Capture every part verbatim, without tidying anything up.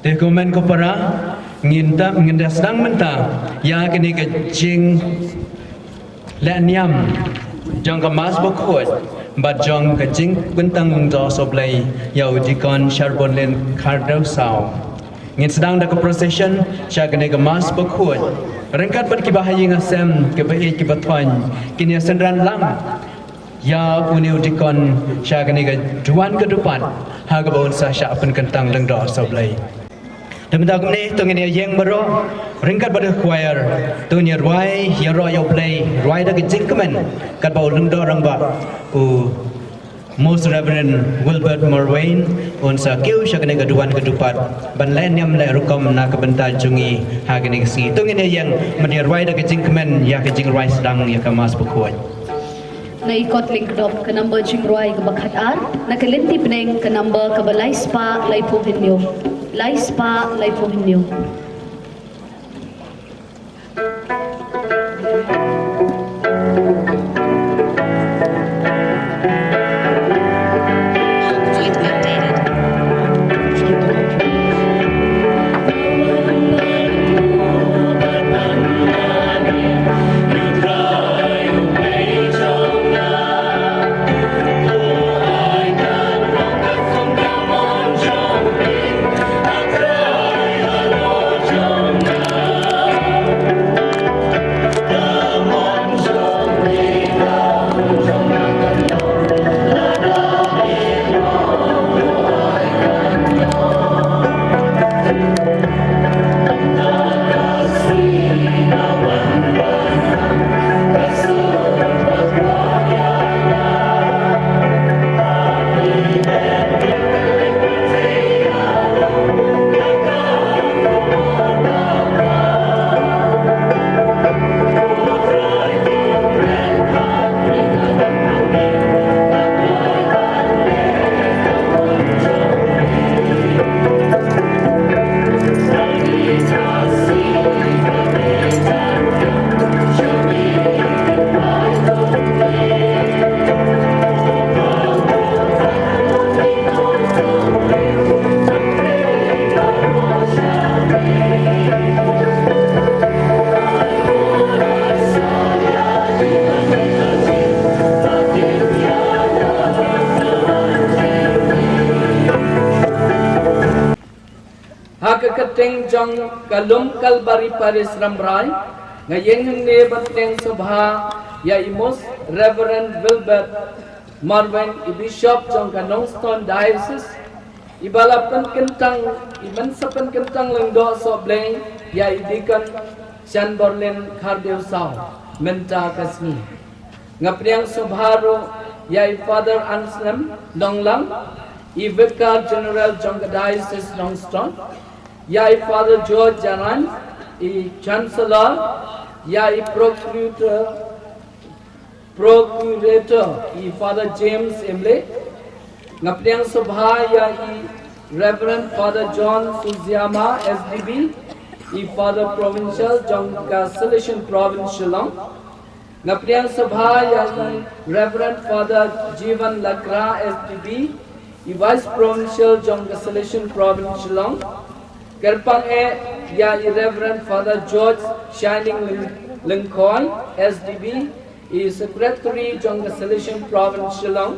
Te ko hynmen ko para, ngin da, ngin da sdang mynta ïa kane ka jing leh niam jong ka Mass Bakhuid bad jong ka jingpynkyntang Lyngdoh Sohblei ïa u Deacon Shanborlin Khardew Saw. Ngin sdang da ka procession sha kane ka Mass Bakhuid ryngkat bad kiba ha ïing ha sem, kiba ïeit kiba thoiñ, kin ïa synran lang ïa une u Deacon sha kane ka duwan ka dupat ha kaba un sa shah pynkyntang Lyngdoh Sohblei. Te mynta kumne to ngin ïa ïeng baroh ryngkat bad ka choir, to ngin ïa rwai ïaroh ïa U Blei, rwai da ka jingkmen katba u Lyngdoh Rangbah, u Most Reverend Wilbert Marwein, un sa kiew sha kane ka duwan ka dupat ban leh niam leh rukom na ka bynta jong ngi ha kane ka sngi. To ngin ïa ïeng ban ïa rwai da ka jingkmen ïa ka jingrwai sdang ïa ka Mass Bakhuid. Na i kot Lyngdoh ka number jingrwai kaba khatar, na ka lynti bneng ka number kaba lai spah laiphew hynñiew. Lai spah laiphew hynñiew. Ha ka kyrteng jong ka Lum Kalbari Parish Rambrai, nga ïeng hangne ban pdiang sngewbha ïa i Most Reverend Wilbert Marwein, i Bishop jong ka Nongstoiñ Diocese, iba la pynkyntang, i mynta pynkyntang Lyngdoh Sohblei ïa i Deacon Shanborlin Khardew Saw mynta ka sngi. Nga pdiang sngewbha ruh ïa i Father Anselm Nonglang, i Vicar General jong ka Diocese Nongstoiñ, ïa i Father George Jarain, i Chancellor, ïa i Procurator, Procurator, i Father James Imlay. Nga pdiang sngewbha ïa i Reverend Father John Suziama, S D B, i Father Provincial jong ka Salesian Province Shillong. Nga pdiang sngewbha ïa i Reverend Father Jivan Lakra, S D B, i Vice Provincial jong ka Salesian Province Shillong. Kyrpang eh ïa i Reverend Father George Shining Lyng-, Lyngkhoi, S D B, i Secretary jong ka Salesian Province Shillong.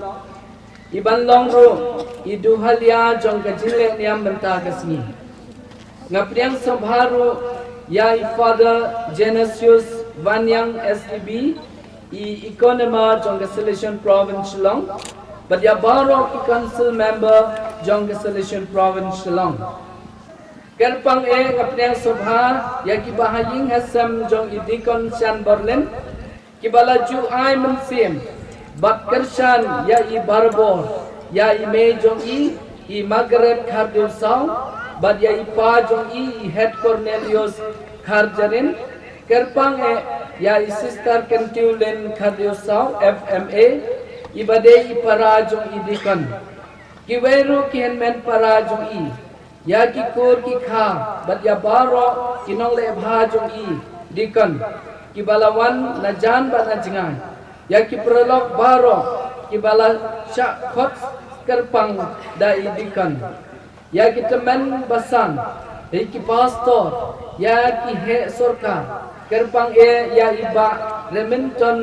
Iban long ruh i Duhalia jong ka jingleh niam mynta ka sngi. Nga pdiang sngewbha ruh ïa i Father Genesius Waniang, S D B, i Economist jong ka Salesian Province Shillong, bad ïa baroh ki Council Member jong ka Salesian Province Shillong. Kyrpang eh nga pdiang sngewbha ïa ki bahaïing hasem jong i Deacon Shanborlin, kiba la ju ai mynsiem bad kyrshan ïa i barabor, ïa i mei jong i, i Margaret Khardew Saw, bad ïa i pa jong i, i Head Cornelius Kharjarin. Kyrpang eh ïa i Sister Kyntiewlin Khardew Saw, F M A, iba dei i para jong i Deacon. Kiwei ruh ki hynmen para jong i, ïa ki kur ki kha, bad ïa baroh ki nongleh bha jong i Deacon, kiba la wan na jan bad na jngai, ïa ki paralok baroh kiba la shah khot kyrpang da i Deacon. Ïa ki tymmen basan, ïa ki pastor, ïa ki heh sorkar, kyrpang eh ïa i Bah Remington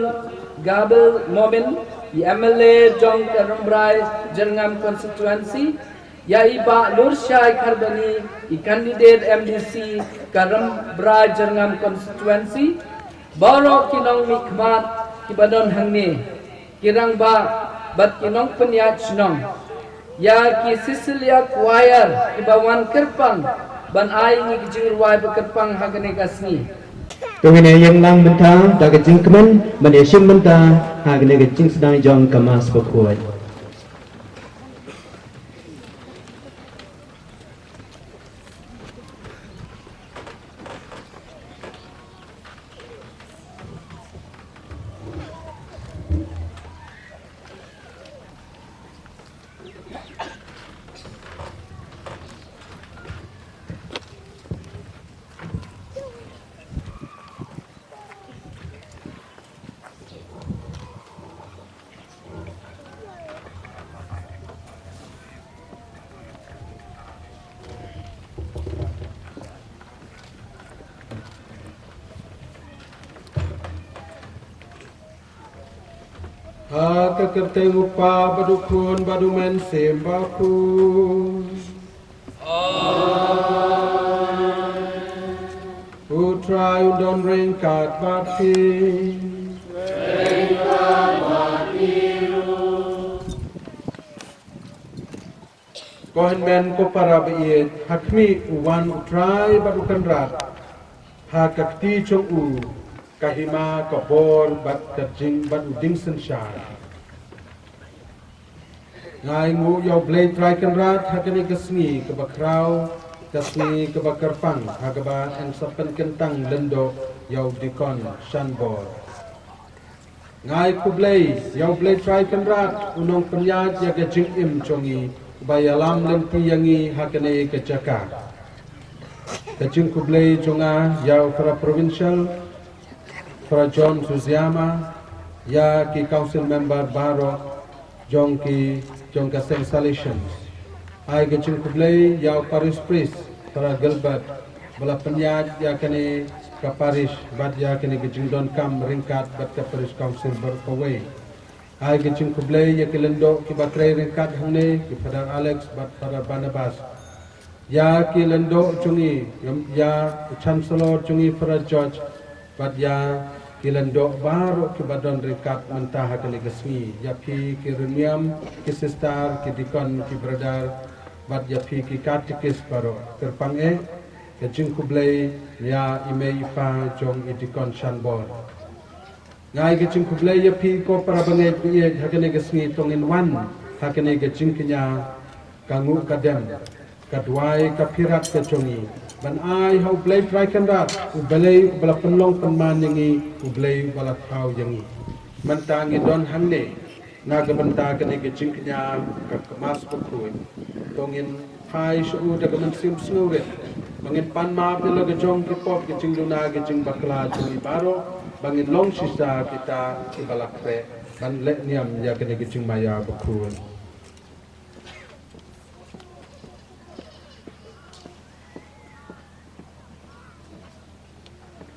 Gabriel Momin, i M L A jong ka Rambrai Jyrngam Constituency, ïa i Bah Lurshai Kharbani, i candidate M D C ka Rambrai Jyrngam Constituency, baroh ki nongmihkhmat kiba don hangne, ki rangbah bad ki nongpynïaid shnong, ïa ki Cecilia Choir kiba wan kyrpang ban ai ngi ki jingrwai ba kyrpang ha kane ka sngi. To ngin ïa ïeng lang mynta da ka jingkmen ban ïa shim bynta ha kane ka jingsdang jong ka Mass Bakhuid. Ha ka kyrteng u Kpa bad u Khun bad u Mynsiem Bakhuid. U Trai un don ryngkat bad phi. Ko hynmen ko para ba ïeit, ha khmih u wan u Trai bad u Kynrad ha ka kti jong u, ka hima, ka bor bad ka jing bad u dieng synshar. Nga ainguh ïa u Blei Trai Kynrad ha kane ka sngi kaba khraw, ka sngi kaba kyrpang, ha kaba yn sa pynkyntang lyndoh ïa u Dikon Shanbor. Nga ai khublei ïa u Blei Trai Kynrad, u nongpynïaid ïa ka jingim jong ngi, uba ïalam lynti ïa ngi ha kane ka jaka. Ka jingkhublei jong nga ïa u Para Provincial, Para John Susiama, ïa ki Council Member baroh jong ki, jong ka seng Salesian. Ai ka jingkhublei ïa u Parish Priest, Para Gilbert, ba la pynïaid ïa kane ka parish bad ïa kane ka jingdonkam ryngkat bad ka Parish Council baroh kawei. Ai ka jingkhublei ïa ki lyngdoh kiba trei ryngkat hangne, ki Father Alex bad Father Barnabas. Ïa ki lyngdoh jong ngi, ïa u Chancellor jong ngi Father George, bad ïa ki lyngdoh baroh kiba don ryngkat mynta ha kane ka sngi. Ïa phi ki rynïeng, ki sister, ki deacon, ki brother, bad ïa phi ki katekis baroh. Kyrpang eh ka jingkhublei ïa i mei i pa jong i Dikon Shanbor. Nga ai ka jingkhublei ïa phi ko para bangeit ba ïeit, ha kane ka sngi to ngin wan ha kane ka jingkñia, ka nguh ka dem, ka duwai ka phirat ka jong ngi, ban ai ha u Blei Trai Kynrad, u Blei uba la pynlong pynman ïa ngi, u Blei uba la thaw ïa ngi. Mynta ngi don hangne na ka bynta kane ka jingkñia, ka, ka Mass Bakhuid. To ngin phai sha u da ka mynsiem sngewrit, ba ngin pan map ïa la ka jong ki pop, ki jingduna, ki jingbakla jong ngi baroh, ba ngin long shisha kita kiba la khreh ban leh niam ïa kane ka jingmaïa bakhuid.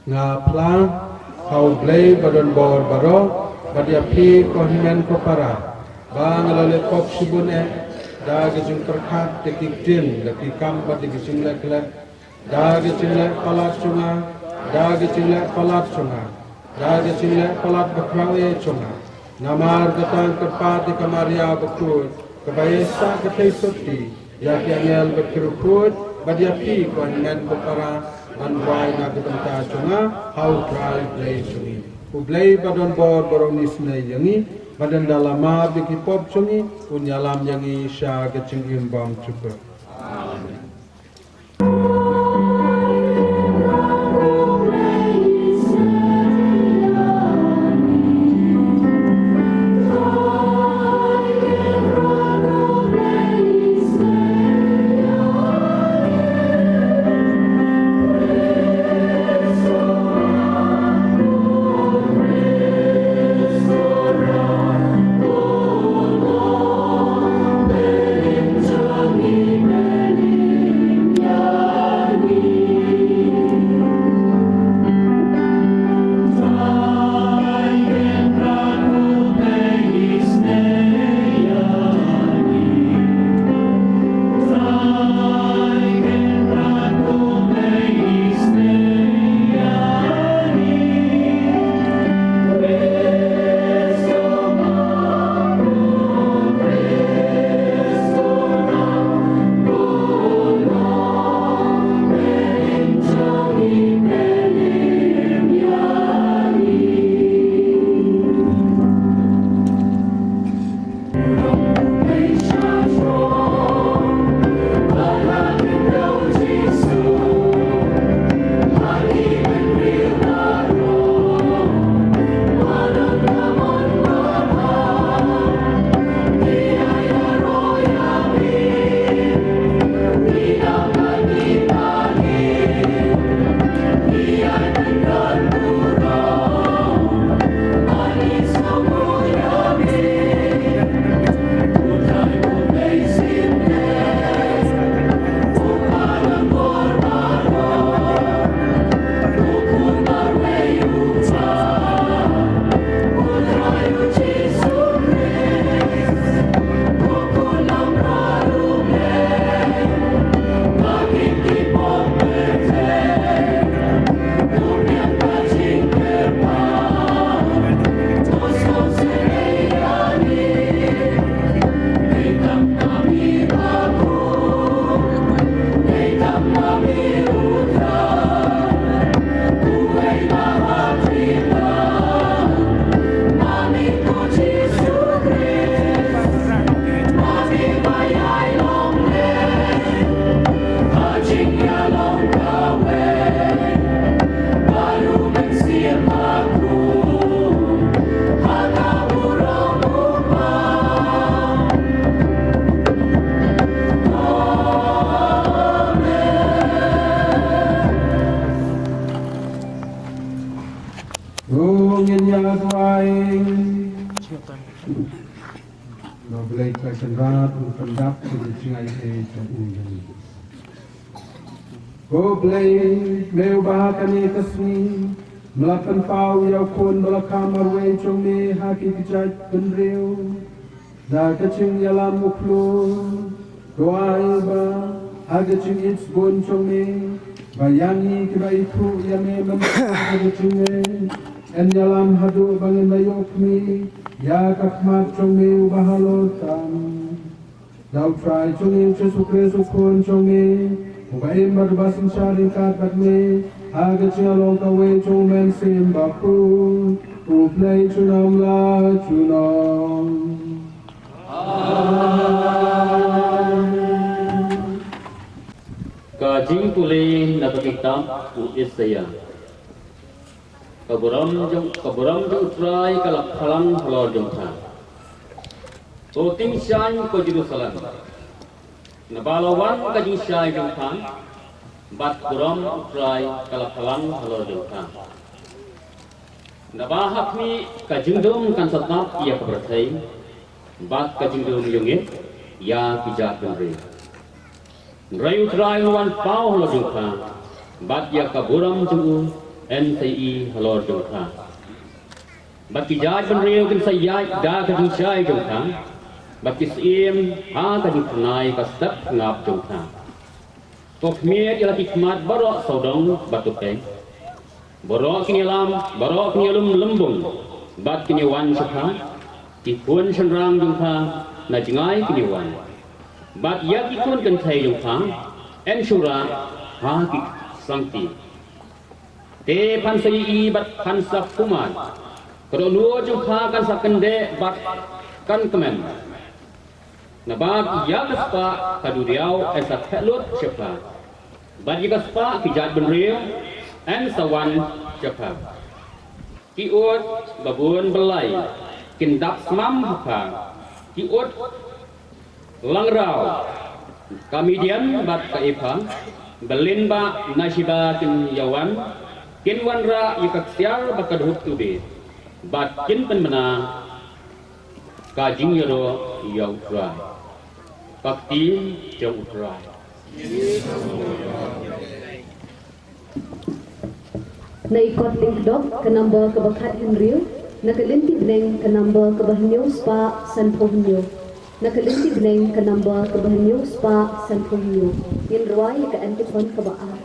Nga phla ha u Blei ba don bor baroh, bad ïa phi ko hynmen ko para, ba nga la leh pop shibun eh, da ka jingpyrkhat, da ki ktien, da ki kam, bad da ki jingleh khleh, da ka jingleh palat jong nga, da ka jingleh palat jong nga, da ka jingleh palat bakhraw eh jong nga. Namar kata nga kyrpad ïa ka Maria bakhuid, kaba ïa sah ka theisotti, ïa ki angel bad ki riewkhuid, bad ïa phi ko hynmen ko para, ban duwai na ka bynta jong nga ha u Trai Blei jong ngi. U Blei ba don bor baroh un isynei ïa ngi, bad ynda la map ïa ki pop jong ngi, un ïalam ïa ngi sha ka jingim bymjukut. Amen. Ko Blei Trai Kynrad, u pyndap ïa ka jingaiei jong u ïa ngi. Ko Blei, me uba ha kane ka sngi me la pynpaw ïa u Khun ba la kham marwei jong me ha ki kjat bynriew da ka jingïalam u khlur. Duwai ba ha ka jingïeit sbun jong me, ba ïa ngi kiba ithuh ïa me mynta ha ka jingngeit, yn ïalam haduh ba ngin da ïoh khmih ïa ka khmat jong me uba halor tam. Da U Trai jong ngi U Jisu Khrist U Khun jong me, uba im bad uba synshar ryngkat bad me ha ka jinglong kawei jong U Mynsiem Bakhuid, U Blei junom la junom. Ka jingpule na ka kitab u Isaïah. Ka burom jong, ka burom jong U Trai ka la phlang halor jong pha, ko tyngshaiñ ko Jerusalem. Naba la wan ka jingshai jong pha, bad burom U Trai ka la phlang halor jong pha. Naba ha khmih ka jingdum kan sa tap ïa ka pyrthei, bad ka jingdum ïongit ïa ki jaitbynriew. Hynrei U Trai un wan paw halor jong pha, bad ïa ka burom jong u yn sa ïohi halor jong pha. Bad ki jaitbynriew kin sa ïaid da ka jingshai jong pha, bad ki syiem ha ka jingphyrnai ka step sngap jong pha. Ko khmied ïa la ki khmat baroh sawdong bad tupeng. Baroh kin ïalam, baroh kin ïalum lymbung, bad kin ïawan sha pha. Ki khun shynrang jong pha na jngai kin ïawan, bad ïa ki khun kynthei jong pha yn shu rah ha ki sangti. Te phan sa ïohi bad phan sa kumne. Ka dohnud jong pha kan sa kyndeh bad kan kmen. Naba ïa ka spah ka duriaw yn sa theh lut sha pha, bad ïa ka spah ki jaitbynriew yn sa wan sha pha. Ki ut babun blei kin dap smam ha pha. Ki ut langraw, ka Midian bad ka Epha, ba lyngba na Sheba kin ïawan. Kin wanrah ïa ka ksiar bad ka dhup tube, bad kin pynbna ka jingïaroh ïa U Trai. Ka ktien jong U Trai. Na i kot Lyngkdop ka number kaba khathynriew, na ka lynti bneng ka number kaba hynñiew spah sanphew hynñiew, na ka lynti bneng ka number kaba hynñiew spah sanphew hynñiew. Ngin rwai ïa ka antiphon kaba ar.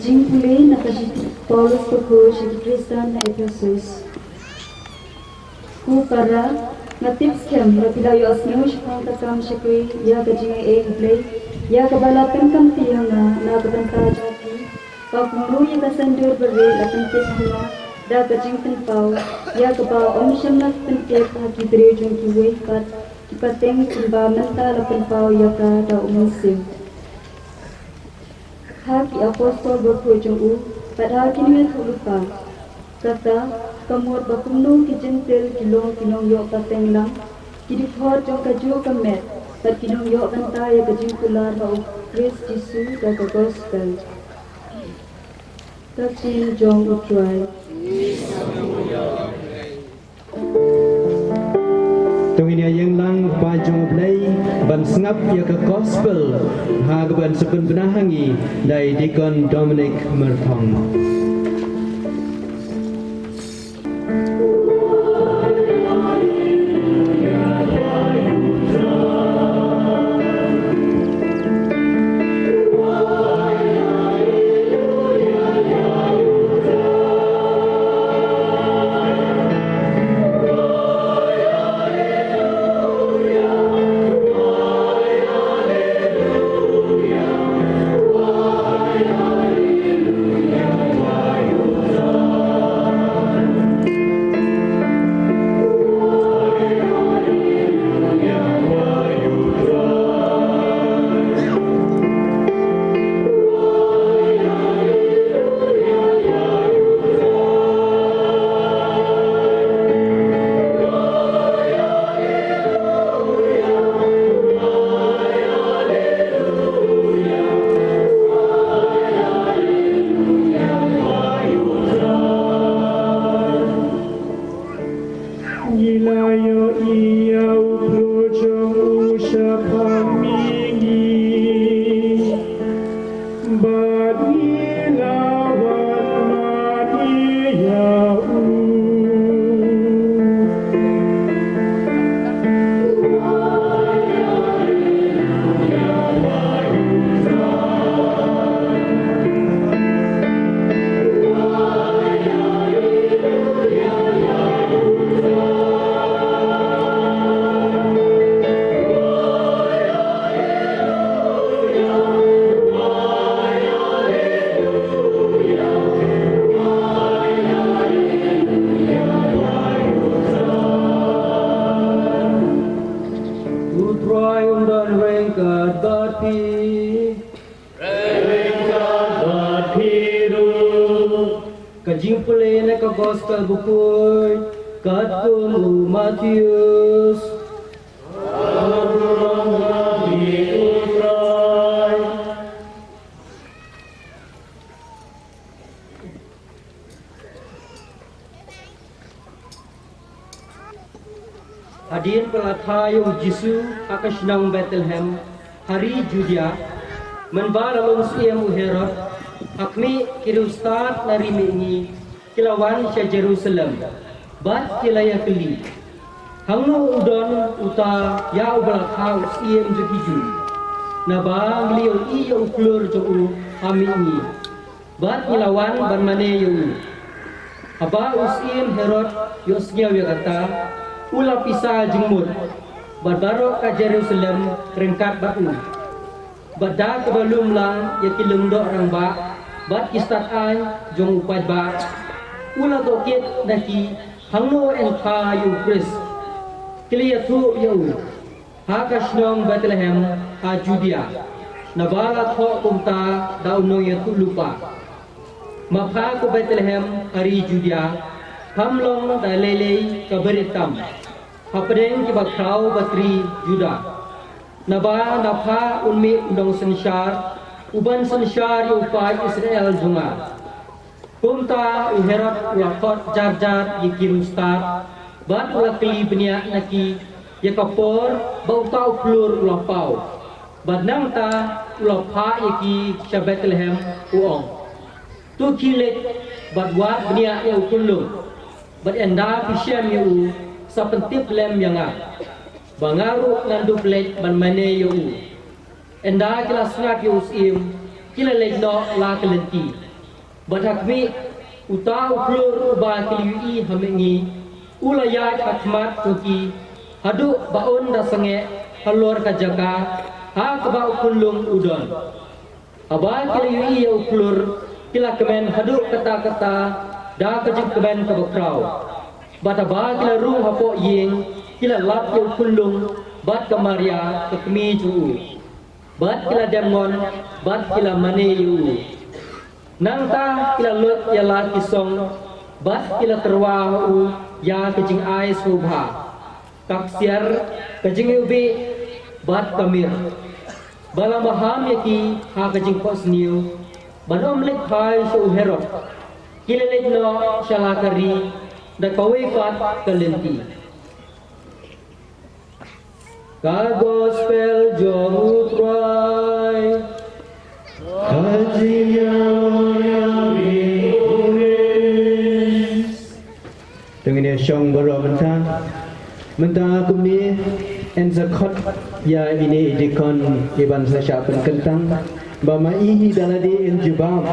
Jingpule na ka shithi u Paulus bakhuid sha ki Khristan ha Ephesus. Ko para, nga tip skhem ba phi la ïohsngew shaphang ka kam shakri ïa ka jingaiei U Blei, ïa kaba la pynkamti ha nga na ka bynta jong phi, ba kumno ïa ka saiñdur barieh la pyntip ha nga da ka jingpynpaw, ïa kaba ym shym la pyntip ha ki briew jong kiwei pat ki pateng, kumba mynta la pynpaw ïa ka da U Mynsiem. Ha ki apostol bakhuid jong u, bad ha ki nongïathuhlypa. Kata ka mut ba kumno ki Jentil ki long ki nongïoh pateng lang, ki dkhot jong kajuh ka met, bad ki nongïoh bynta ïa ka jingkular ha U Khrist Jisu da ka gospel. Ka ktien jong U Trai. To ngin ïa ïeng lang, paid jong U Blei, ban sngap ïa ka gospel ha kaban sa pynbna ha ngi da i Deacon Dominic Myrthong. Ngi la ïohi ïa u briew jong u shaphang mihngi, bad ngi la wan mane ïa u. U Trai un don ryngkat bad phi. Ryngkat bad phi ruh. Ka jingpule na ka gospel bakhuid katkum u Mathaios. Hadien ba la kha ïa u Jisu ha ka shnong Bethlehem, ha ri Judia, mynba la long syiem u Herod, ha khmih, ki riewstad na ri mihngi ki la wan sha Jerusalem, bad ki la ïakylli, hangno u don uta ïa uba la kha u syiem jong ki Jiw? Naba ngi la ïohi ïa u khlur jong u ha mihngi, bad ngi la wan ban mane ïa u. Haba u syiem Herod ïohsngew ïa kata, u la pisa jingmut, bad baroh ka Jerusalem ryngkat bad u. Bad da kaba lum lang ïa ki lyngdoh rangbah bad ki stad aiñ jong u paidbah, u la tohkit na ki hangno yn kha ïa u Khrist. Ki la ïathuh ïa u, ha ka shnong Bethlehem ha Judia, naba la thoh kumta da u nongïathuhlypa. Ma pha ko Bethlehem ha ri Judia, pham long da lei lei ka barit tam hapdeng kiba khraw ba tri Juda. Naba na pha un mih u nongsynshar, uban synshar ïa u paid Israel jong nga. Kumta u Herod u la khot jar jar ïa ki riewstad, bad u la kylli bniah na ki ïa ka por ba uta u khlur u la paw. Bad nangta u la phah ïa ki sha Bethlehem, u ong, to khie leit bad wad bniah ïa u khyllung, bad ynda phi shem ïa u, sa pyntip lem ïa nga, ba nga ruh ngan dup leit ban mane ïa u. Ynda ki la sngap ïa u syiem, ki la leit noh la ka lynti. Bad ha khmih, uta u khlur uba ki la ïohi ha mihngi, u la ïaid ha khmat jong ki, haduh ba un da sangeh halor ka jaka ha kaba u khunlung u don. Haba ki la ïohi ïa u khlur, ki la kmen haduh katta katta da ka jingkmen kaba khraw. Bad haba ki la rung hapoh ïing, ki la lap ïa u khunlung bad ka Maria ka kmie jong u. Bad ki la dem ngon, bad ki la mane ïa u. Nangta ki la luid ïa la ki song, bad ki la tyrwa ha u ïa ka jingai sngewbha, ka ksiar, ka jingiwbih, bad ka mir. Ba la maham ïa ki ha ka jingphohsniew, ban ym leit phai sha u Herod. Ki la leit noh sha la ka ri da kawei pat ka lynti. Ka Gospel jong U Trai. Ka jingïaroh ïa phi, U Khrist. To ngin ïa shong baroh mynta. Mynta kumne, yn sa khot ïa ine i deacon i ban sa shah pynkyntang. Ba ma i hi da lade yn jubab,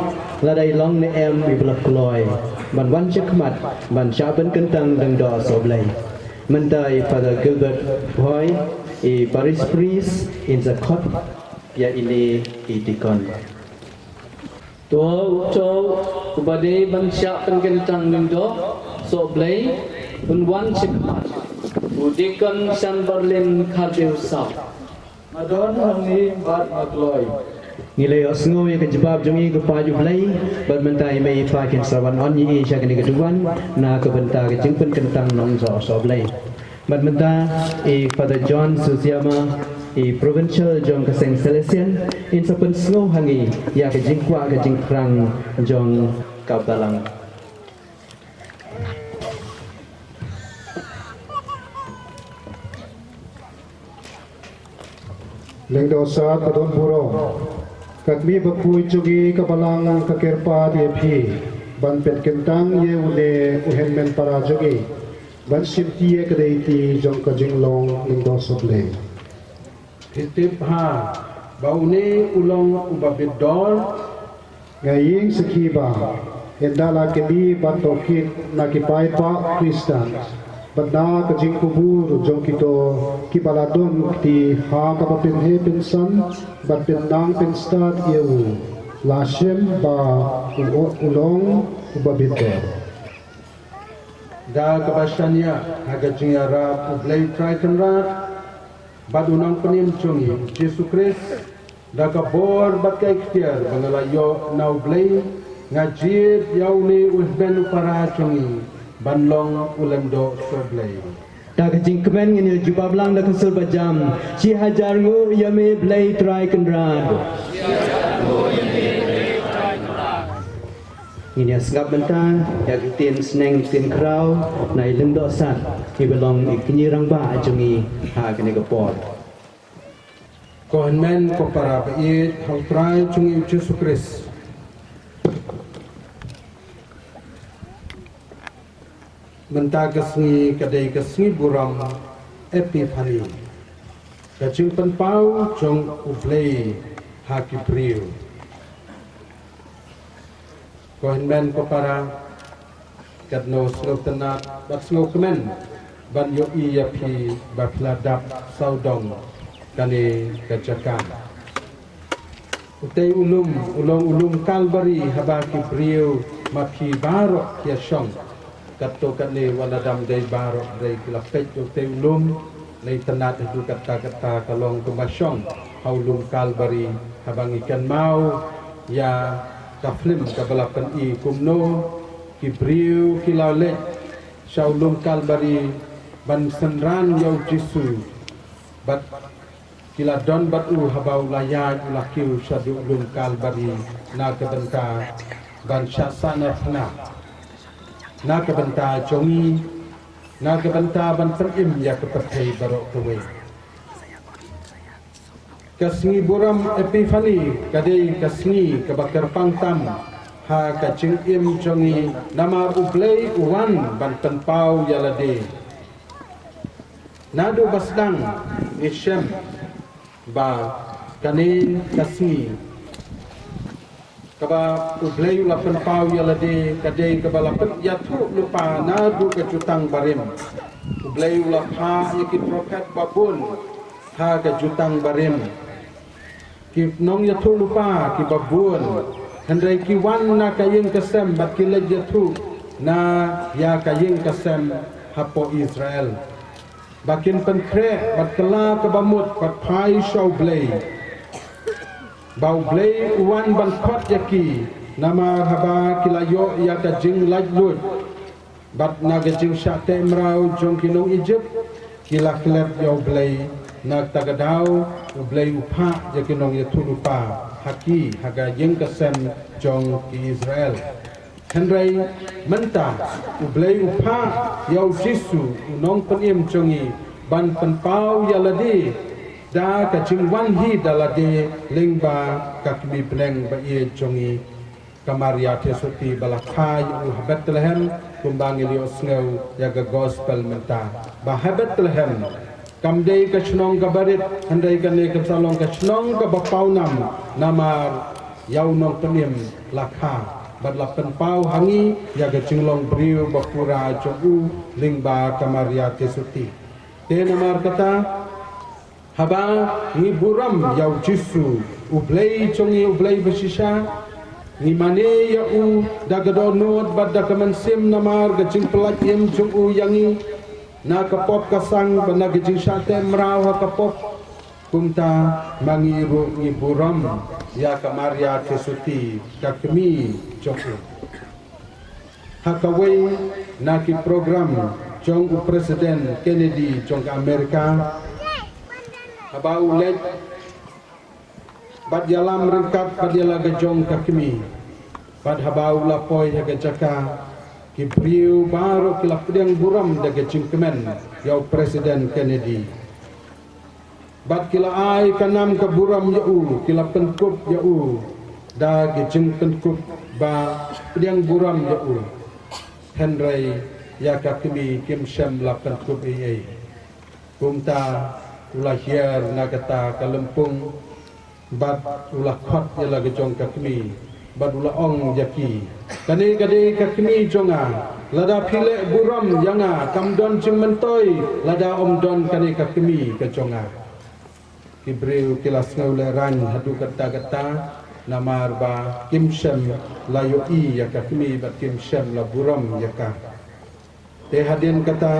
lada i long ne em iba la kloi. Ban wan sha khmat, ban shah pynkyntang lyngdoh soh Blei. Mynta i Father Gilbert Bhoi, i parish priest, yn sa khot ïa ine i deacon. To, to, uba dei ban shah pynkyntang lyngdoh soh Blei, un wan sha khmat. U deacon Shanbarlin Khardew South. Nga don hangne bad nga kloi. Ngi la ïohsngew ïa ka jubab jong i ko paid U Blei, bad mynta i mei i pa kin sa wan on ïa i sha kane ka duwan, na ka bynta ka jingpynkyntang nongsoh soh Blei. Bad mynta i Father John Susiama, i provincial jong ka seng Salesian, yn sa pynsngew ha ngi ïa ka jingkwah ka jingthrang jong ka balang. Lyngdoh Sad ba don burom. Ka kmie bakhuid jong ngi ka balang ka kyrpad ïa phi ban pynkyntang ïa une u hynmen para jong ngi ban shimti ïa ka deiti jong ka jinglong lyngdoh soh Blei. Phi tip ha ba une u long uba bit dor. Nga ïeng sakhi ba ynda la kylli ban tohkit na ki paidbah Khristan bad na ka jingkubur jong kito kiba la don kti ha kaba pynheh pynsan bad pynnang pynstad ïa u, la shem ba u, u long uba bit dor. Da kaba shaniah ha ka jingïarap U Blei Trai Kynrad bad U Nongpynim jong ngi U Jisu Khrist, da ka bor bad ka ikhtiar ba nga la ïoh na U Blei, nga jied ïa une u hynmen u para jong ngi ban long u lyngdoh soh Blei. Da ka jingkmen ngin ïa jubab lang da ka sur ba jam. Shi hajar nguh ïa me Blei Trai Kynrad. Ngin ïa sngap mynta ïa ka ktien sneng ktien khraw na i Lyngdoh Sad iba long i kñi rangbah jong ngi ha kane ka por. Ko hynmen ko para ba ïeit ha U Trai jong ngi U Jisu Khrist. Mynta ka sngi ka dei ka sngi burom Epiphany, ka jingpynpaw jong U Blei ha ki briew. Ko hynmen ko para, katno sngewtynnat bad sngewkmen ban ïohi ïa phi ba phi la dap sawdong kane ka jaka. Utei u lum u long u lum Kalbari haba ki briew ma phi baroh ki ïa shong. Katto katne wat la dam dei baroh dei ki la peit ïa utei u lum. La itynnat haduh katta katta ka long kumba shong ha u lum Kalbari haba ngi kynmaw ïa ka phlim kaba la pyni kumno ki briew ki la leit sha u lum Kalbari ban synran ïa U Jisu. Bad ki la don bad u haba u la ïaid u la kiew shaduh lum Kalbari na ka bynta ban shah sahnarphna, na ka bynta jong ngi, na ka bynta ban pynim ïa ka pyrthei baroh kawei. Ka sngi burom Epiphany ka dei ka sngi kaba kyrpang tam ha ka jingim jong ngi namar U Blei u wan ban pynpaw ïa lade. Naduh ba sdang ngi shem ba kane ka sngi Kaba U Blei u la pynpaw ïa lade ka dei kaba la pynïathuh lypa naduh ka jutang barim. U Blei u la phah ïa ki prophet babun ha ka jutang barim. Ki nongïathuh lypa kiba bun, hynrei ki wan na ka ïing ka sem bad ki leit ïathuh na ïa ka ïing ka sem hapoh Israel, ba kin pynkhreh bad kylla kaba mut bad phai sha U Blei, ba U Blei u wan ban khot ïa ki. Namar haba ki la ïoh ïa ka jinglaitluid bad na ka jingshah teh mraw jong ki nong Ijipt, ki la klet ïa U Blei. Na kata ka daw U Blei u phah ïa ki nongïathuh lypa ha ki, ha ka ïing ka sem jong ki Israel. Hynrei mynta U Blei u phah ïa U Jisu, U Nongpynim jong ngi, ban pynpaw ïa lade da ka jingwan hi da lade lyngba ka kmie bneng ba ïeit jong ngi, ka Maria Theisotti, ba la kha ïa u ha Bethlehem, kumba ngi la ïohsngew ïa ka gospel mynta, ba ha Bethlehem kam dei ka shnong kaba rit, hynrei kane kan sa long ka shnong kaba pawnam, namar ïa U Nongpynim la kha bad la pynpaw ha ngi ïa ka jinglong briew ba pura jong u lyngba ka Maria Theisotti. Te namar kata, haba ngi burom ïa U Jisu, U Blei jong ngi, U Blei ba shisha, ngi mane ïa u da ka dohnud bad da ka mynsiem namar ka jingpyllait im jong u ïa ngi na ka pop ka sang bad na ka jingshah teh mraw ha ka pop. Kumta ma ngi ruh ngi burom ïa ka Maria Theisotti, ka kmie jong u. Ha kawei na ki program jong u President Kennedy jong ka Amerika, haba u leit bad ïalam ryngkat bad ïa la ka jong ka kmie, bad haba u la poi ha ka jaka, ki briew baroh ki la pdiang burom da ka jingkmen ïa u President Kennedy. Bad ki la ai ka nam ka burom ïa u, ki la pynkup ïa u da ki jingpynkup ba pdiang burom ïa u. Hynrei ïa ka kmie kim shym la pynkup ei ei. Kumta u la hiar na kata ka lympung bad u la khot ïa la ka jong ka kmie bad u la ong ïa ki, kane ka dei ka kmie jong nga, lada phi leh burom ïa nga kam don jingmyntoi lada ym don kane ka kmie ka jong nga. Ki briew ki la sngew lehraiñ haduh katta katta, namar ba kim shym la ïohi ïa ka kmie bad kim shym la burom ïa ka. Te hadien kata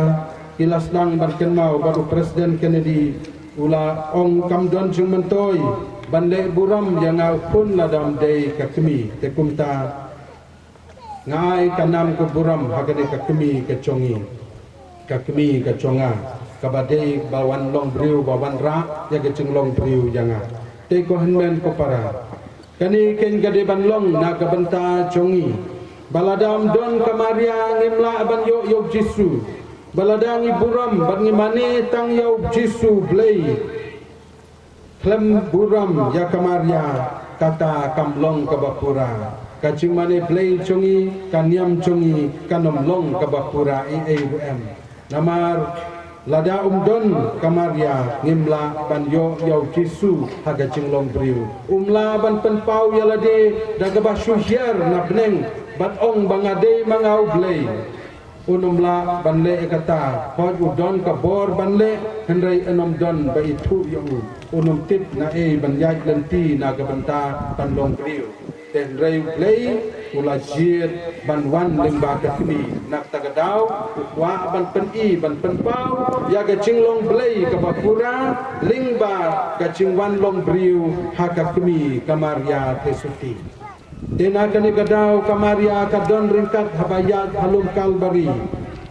ki la sdang ban kynmaw bad u President Kennedy u la ong kam don jingmyntoi ban leh burom ïa nga u khun lada ym dei ka kmie. Te kumta nga ai ka nam ka burom ha kane ka kmie ka jong ngi, ka kmie ka jong nga, kaba dei ba wan long briew ba wanrah ïa ka jinglong briew ïa nga. Te ko hynmen ko para, kane keiñ ka dei ban long na ka bynta jong ngi, ba lada ym don ka Maria ngim lah ban ïoh ïa u Jisu. Ba lada ngi burom bad ngi mane tang ïa u Jisu Blei khlem burom ïa ka Maria, kata kam long kaba pura. Ka jingmane Blei jong ngi, ka niam jong ngi kan ym long kaba pura ei ei ruh em. Namar lada ym don ka Maria ngim lah ban ïoh ïa u Jisu ha ka jinglong briew. Um lah ban pynpaw ïa lade da kaba shu hiar na bneng bad ong ba nga dei ma nga u Blei. Un ym lah ban leh ïa kata, hooid u don ka bor ban leh, hynrei un ym don ba ithuh ïa u. Un ym tip na ei ban ïaid lynti na ka bynta ban long briew. Te hynrei u Blei u la jied ban wan lyngba ka kmie. Na kata ka daw u kwah ban pyni, ban pynpaw ïa ka jinglong Blei kaba pura lyngba ka jingwan long briew ha ka kmie ka Maria Theisotti. Te na kane ka daw ka Maria ka don ryngkat haba ïaid ha lum Kalbari.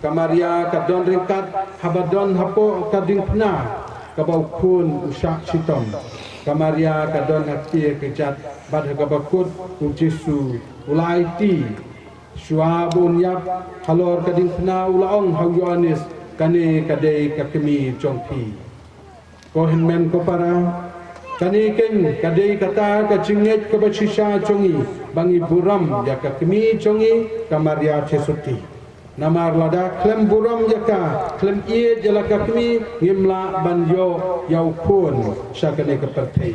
Ka Maria ka don ryngkat haba don hapoh ka diengphna kaba u khun u shah shitom. Ka Maria ka don ha kti ka jat bad ha kaba kut u Jisu u la aiti. Shuwa ba un ïap halor ka diengphna u la ong ha u Ïoannis, kane ka dei ka kmie jong phi. Ko hynmen ko para, kane keiñ ka dei kata ka jingngeit kaba shisha jong ngi ba ngi burom ïa ka kmie jong ngi ka Maria Theisotti. Namar lada khlem burom ïa ka, khlem ïeit ïa la ka kmie, ngim lah ban ïoh ïa u khun sha kane ka pyrthei.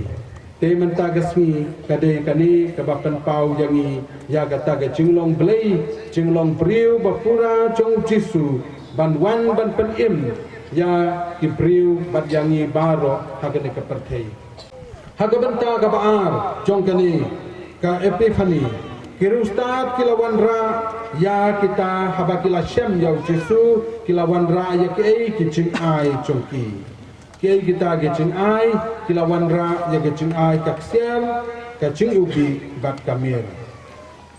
Te mynta ka sngi ka dei kane kaba pynpaw ïa ngi ïa kata ka jinglong Blei, jinglong briew ba pura jong u Jisu, ban wan ban pynim ïa ki briew bad ïa ngi baroh ha kane ka pyrthei. Ha ka bynta kaba ar jong kane ka Epiphany, ki riewstad ki la wanrah ïa kita haba ki la shem ïa u Jisu, ki la wanrah ïa kiei ki jingai jong ki. Kiei kita ki jingai? Ki la wanrah ïa ki jingai ka ksiar, ka jingïewbih bad ka mir.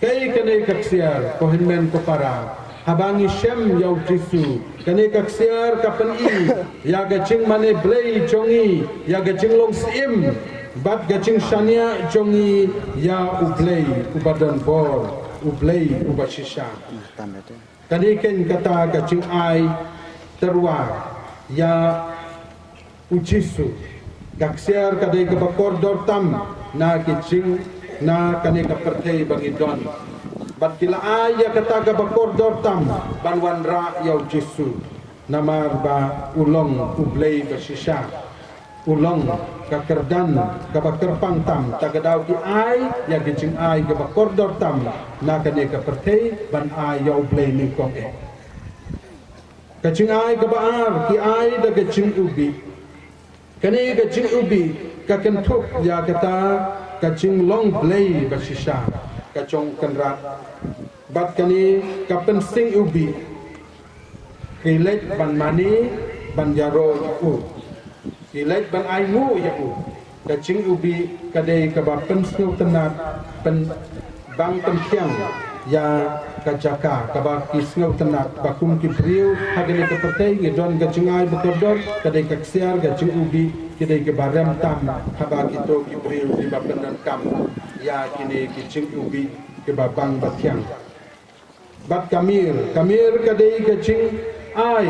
Kaei kane ka ksiar, ko hynmen ko para? Haba ngi shem ïa u Jisu, kane ka ksiar ka pyni ïa ka jingmane Blei jong ngi, ïa ka jinglong syiem bad ka jingshaniah jong ngi ïa u Blei uba don bor, u Blei uba shisha. Kane keiñ kata ka jingai tyrwa ïa u Jisu. Ka ksiar ka dei kaba kordor tam na ki jing, na kane ka pyrthei ba ngi don. Bad ki la ai ïa kata kaba kordor tam ban wanrah ïa u Jisu. Namar ba u long u Blei ba shisha. U long ka kyrdan kaba kyrpang tam, ta ka daw ki ai ïa ki jingai kaba kordor tam na kane ka pyrthei ban ai ïa u Blei nyngkong eh. Ka jingai kaba ar ki ai da ka jingïewbih. Kane ka jingïewbih ka kynthup ïa kata ka jinglong Blei ba shisha, ka jong u Kynrad. Bad kane ka pynsing ïewbih. Ki leit ban mane ban ïaroh ïa u. Ki leit ban ainguh ïa u. Ka jingïewbih ka dei kaba pynsngewtynnad, pynbang pynthiang ïa ka jaka kaba ki sngewtynnad ba kum ki briew ha kane ka pyrthei ngi don ka jingai ba kordor, ka dei ka ksiar, ka jingïewbih, ki dei kiba rem tam haba kito ki briew kiba pyndonkam ïa kine ki jingïewbih kiba bang ba thiang. Bad ka mir, ka mir ka dei ka jingai,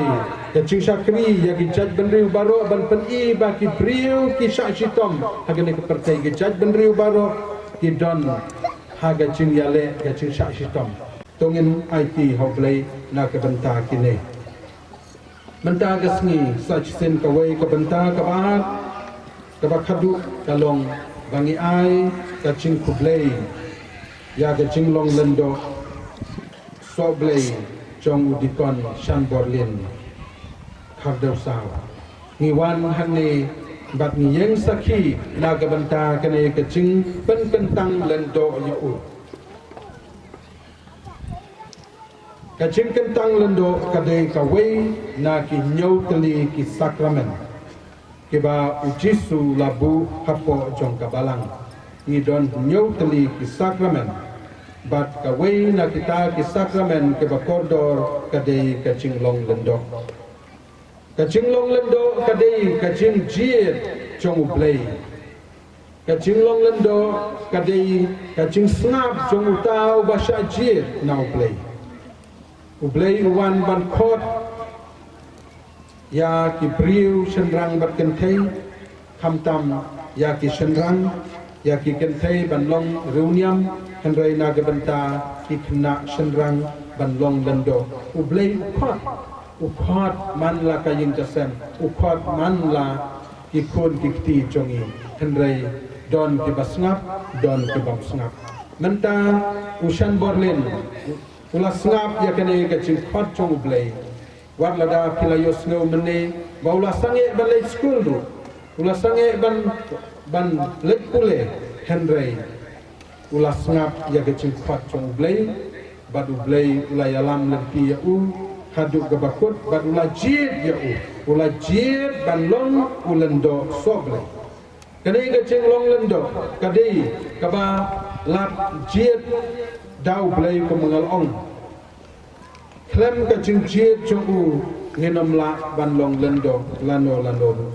ka jingshakri ïa ki jaitbynriew baroh ban pyni ba ki briew ki shah shitom ha kane ka pyrthei, ki jaitbynriew baroh ki don ha ka jingïaleh, ka jingshah shitom. To ngin aiti ha u Blei na ka bynta kine. Mynta ka sngi sa shisien kawei ka bynta kaba ar, kaba khadduh ka long ba ngi ai ka jingkhublei ïa ka jinglong lyngdoh sohblei jong u Dikon Shanborlin Khardewsaw. Ngi wan hangne bad ngi ïeng sakhi na ka bynta kane ka jingpynkyntang lyngdoh ïa u. Ka jingkyntang lyngdoh ka dei kawei na ki hynñiew tylli ki sakramen kiba u Jisu u la buh hapoh jong ka balang. Ngi don hynñiew tylli ki sakramen, bad kawei na kita ki sakramen kiba kordor ka dei ka jinglong lyngdoh. Ka jinglong lyngdoh ka dei ka jingjied jong u Blei. Ka jinglong lyngdoh ka dei ka jingsngap jong uta uba shah jied na u Blei. U Blei u wan ban khot ïa ki briew shynrang bad kynthei, khamtam ïa ki shynrang, ïa ki kynthei ban long riewniam, hynrei na ka bynta ki khynnah shynrang ban long lyngdoh. U Blei u khot, u khot man la ka ïing ka sem, u khot man la ki khun ki kti jong ngi, hynrei don kiba sngap, don kibym sngap. Mynta u Shanborlin u la sngap ïa kane ka jingkhot jong u Blei. Wat lada phi la ïohsngew mynne ba u la sangeh ban leit skul ruh, u la sangeh ban, ban leit pule, hynrei u la sngap ïa ka jingkhot jong u Blei, bad u Blei u la ïalam lynti ïa u haduh kaba kut, bad u la jied ïa u, u la jied ban long u lyngdoh sohblei. Kane ka jinglong lyngdoh ka dei kaba la jied da u Blei, kumba nga la ong. Khlem ka jingjied jong u ngin ym lah ban long lyngdoh lano lano ruh.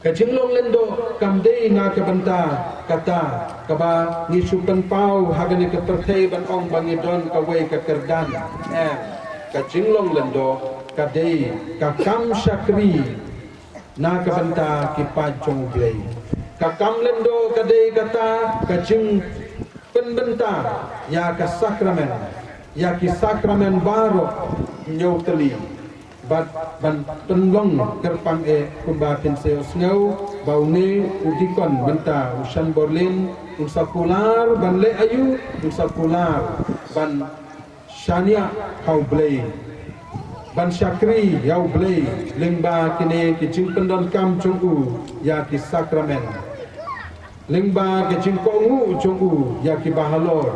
Ka jinglong lyngdoh kam dei na ka bynta kata kaba ngi shu pynpaw ha kane ka pyrthei ban ong ba ngi don kawei ka kyrdan. Em, ka jinglong lyngdoh ka dei ka kam shakri na ka bynta ki paid jong u Blei. Ka kam lyngdoh ka dei kata ka jingpynbynta ïa ka sakramen, ïa ki sakramen baroh hynñiew tylli. Bad ban pynlong kyrpang eh kumba phin sa ïohsngew ba une u dikon mynta u Shan Borlin un sa kular ban leh aïu, un sa kular ban shaniah ha U Blei, ban shakri ïa U Blei lyngba kine ki jingpyndonkam jong u ïa ki sakramen, lyngba ka jingkohnguh jong u ïa ki bahalor,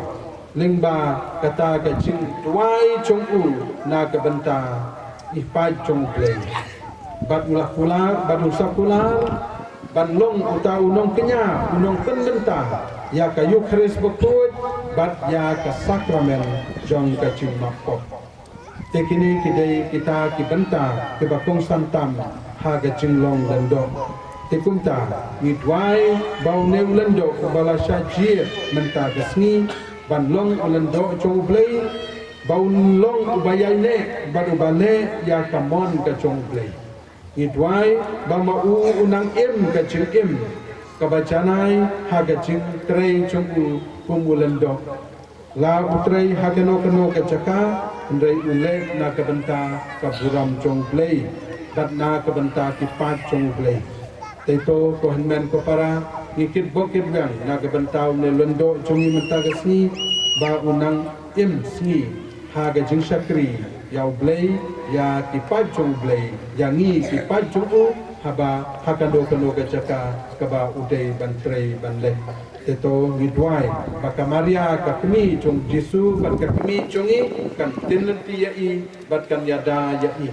lyngba kata ka jingduwai jong u na ka bynta i paid jong U Blei. Bad u la kular, bad u sa kular ban long uta u nongkñia, u nongpynbynta ïa ka Eukharist bakhuid bad ïa ka sakramen jong ka jingmap pop. Te kine ki dei kita ki bynta kiba kongsan tam ha ka jinglong lyngdoh. Te kumta ngi duwai ba une u lyngdoh uba la shah jied mynta ka sngi ban long u lyngdoh jong U Blei, ba un long uba ïaineh bad uba leh ïa ka mon ka jong U Blei. Ngi duwai ba ma u u nang im ka jingim kaba janai ha ka jingtrei jong u kum u lyngdoh. La u trei ha kano kano ka jaka, hynrei u leh na ka bynta ka burom jong U Blei bad na ka bynta ki paid jong U Blei. Te to ko hynmen ko para, ngi kitbok kitweng na ka bynta une u lyngdoh jong ngi mynta ka sngi, ba u nang im sngi ha ka jingshakri ïa U Blei, ïa ki paid jong U Blei, ïa ngi ki paid jong u, haba ha kano kano ka jaka kaba u dei ban trei ban leh. Te to ngi duwai ba ka Maria ka kmie jong U Jisu bad ka kmie jong ngi kan tin lynti ïa i bad kan ïada ïa i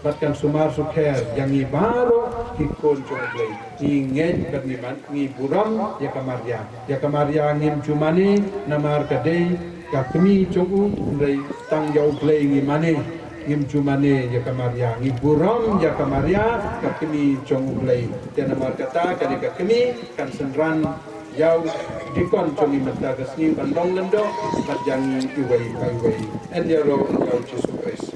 bad kan sumar sukher ïa ngi baroh ki khun jong U Blei. Ngi ngeit bad ngi man, ngi burom ïa ka Maria. Ïa ka Maria ngim ju mane namar ka dei ka kmie jong u, hynrei tang ïa U Blei ngi mane. Ngim ju mane ïa ka Maria, ngi burom ïa ka Maria, ka kmie jong U Blei. Te namar kata ka dei ka kmie kan synran ïa u dikon jong ngi mynta ka sngi ban long lyngdoh bad ïa ngi iwei pa iwei. Yn ïaroh ïa U Jisu Khrist.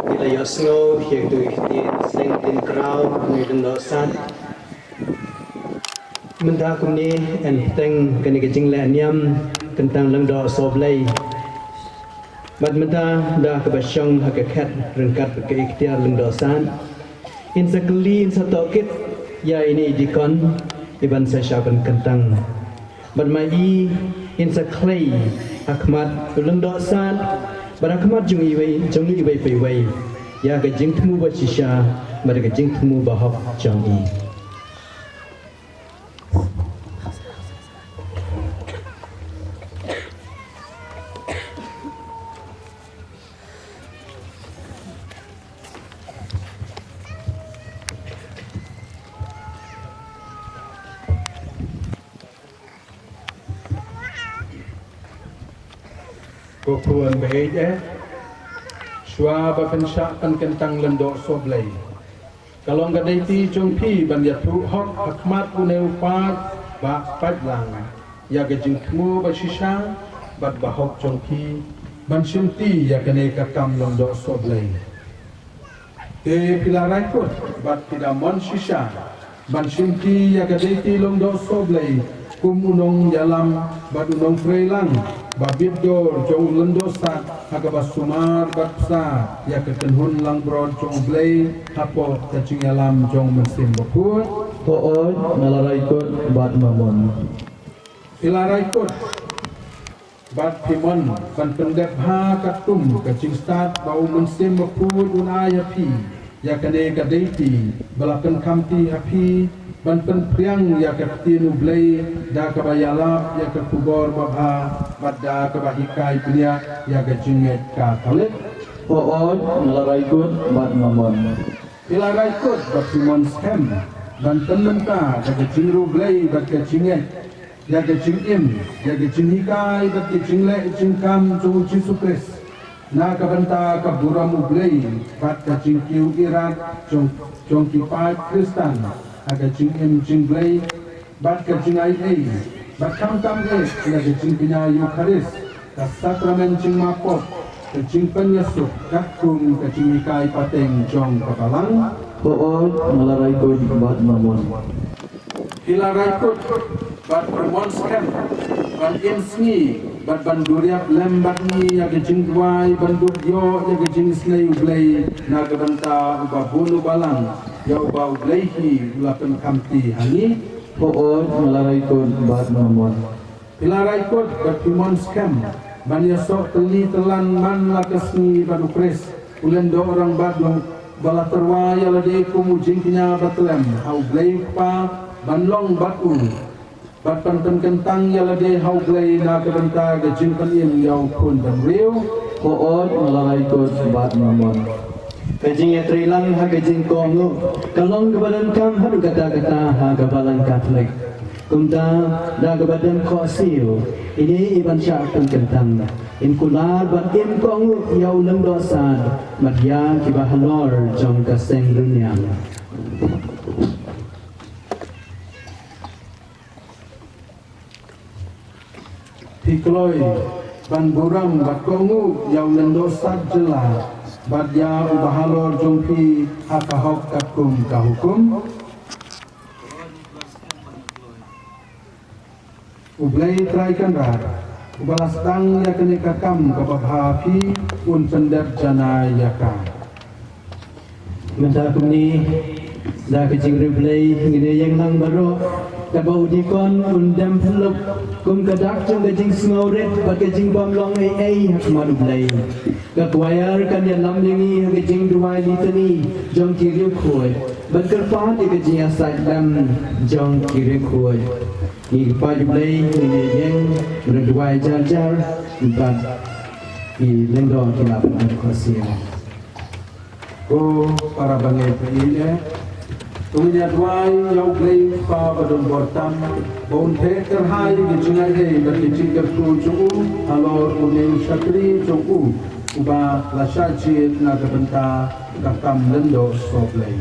Ngi la ïohsngew ïa kito ki ktien seng ktien kraw, ngi lyngdoh sat. Mynta kumne yn bteng kane ka jingleh niam kyntang lyngdoh sohblei. Bad mynta da kaba shong ha ka khet ryngkat bad ka ikhtiar lyngdoh sat, yn sa kylli, yn sa tohkit ïa ine i dikon iban sa shah ban kyntang. Bad ma i yn sa khlei ha khmat u lyngdoh sat bad ha khmat jong iwei, jong iwei pa iwei, ïa ka jingthmu ba shisha bad ka jingthmu ba hok jong i. Ko khun ba ïeit eh, shuwa ba phin shah pynkyntang lyngdoh sohblei, ka long ka daiti jong phi ban ïathuh hok ha khmat une u paid ba paidlang ïa ka jingthmu ba shisha bad ba hok jong phi ban shimti ïa kane ka kam lyngdoh sohblei. Te phi la rai kut bad phi da mon shisha ban shimti ïa ka daiti lyngdoh sohblei kum u nongïalam bad u nongtreilang ba bit dor jong u lyngdoh sat ha kaba sumar bad bsa ïa ka kynhun langbrot jong U Blei hapoh ka jingïalam jong U Mynsiem Bakhuid? Hooid, nga la rai kut bad nga mon. Phi la rai kut bad phi mon ban pyndep ha katkum ka jingstad ba U Mynsiem Bakhuid un ai ha phi ïa kane ka daiti ba la pynkhamti ha phi ban pynphriang ïa ka ktien U Blei da kaba ïalap ïa ka khubor babha bad da kaba hikai bniah ïa ka jingngeit Katholik? Hooid, nga la rai kut bad nga mon. Phi la rai kut bad phi mon skhem ban pynmynta da ka jingriewblei bad ka jingngeit ïa ka jingim, ïa ka jinghikai bad ka jingleh jingkam jong U Jisu Khrist, na ka bynta ka burom U Blei bad ka jingkiew ïarap jong, jong ki paid Khristan ha ka jingim jingblei bad ka jingai ei, bad khamtam eh ïa ka jingkñia Eukharist, ka sakramen jingmap pop, ka jingpynïasuk katkum ka jinghikai pateng jong ka Balang? Hooid, nga la rai kut bad nga mon. Phi la rai kut bad Pyrmon Skhem ban im sngi bad ban duriap lem bad ngi ïa ka jingduwai ban dup ïoh ïa ka jingisynei U Blei na ka bynta uba bun u balang, ïa uba U Blei hi u la pynkhamti ha ngi. Hooid, nga la rai kut bad nga mon. Phi la rai kut bad phi mon skhem ban ïasoh tylli tyllan man la ka sngi bad U Khrist u lyngdoh rangbah duh, ba la tyrwa ïa lade kum u jingkñia ba tlem ha U Blei U Kpa ban long bad u, bad ban pynkyntang ïa lade ha U Blei na ka bynta ka jingpynim ïa u khun bynriew. Hooid, nga la rai kut bad nga mon. Ka jingïatreilang ha ka jingkohnguh ka long kaba donkam haduh katta katta ha ka Balang Katholik. Kumta, da kaba don khohsiew, ine i ban shah pynkyntang, in kular ban im kohnguh ïa u lyngdoh sad bad ïa kiba halor jong ka seng rynïeng. Phi kloi ban burom bad kohnguh ïa u lyngdoh sad jylla bad ïa uba halor jong phi ha ka hok katkum ka hukum. U Blei Trai Kynrad, uba la sdang ïa kane ka kam kaba bha ha phi, un pyndep janai ïa ka. Mynta kumne, da ka jingriewblei ngin ïeng lang baroh, katba u dikon un dem pynlup kum ka dak jong ka jingsngewrit bad ka jingbym long ei ei ha khmat U Blei. Ka choir kan ïalam ïa ngi ha ka jingduwai litani jong ki riewkhuid, ban kyrpad ïa ka jingïasaid lem jong ki riewkhuid. Ngi kyrpad ïa U Blei, ngin ïeng ban duwai jar jar bad ki lyngdoh ki la pyndonkam khohsiew. Ko para bangeit ba ïeit, to ngin ïa duwai ïa U Blei Kpa ba don bor tam, ba un theh kyrhai ïa ki jingaiei bad ki jingkyrkhu jong u halor une u shakri jong u, uba la shah jied na ka bynta ka kam lyngdoh sohblei.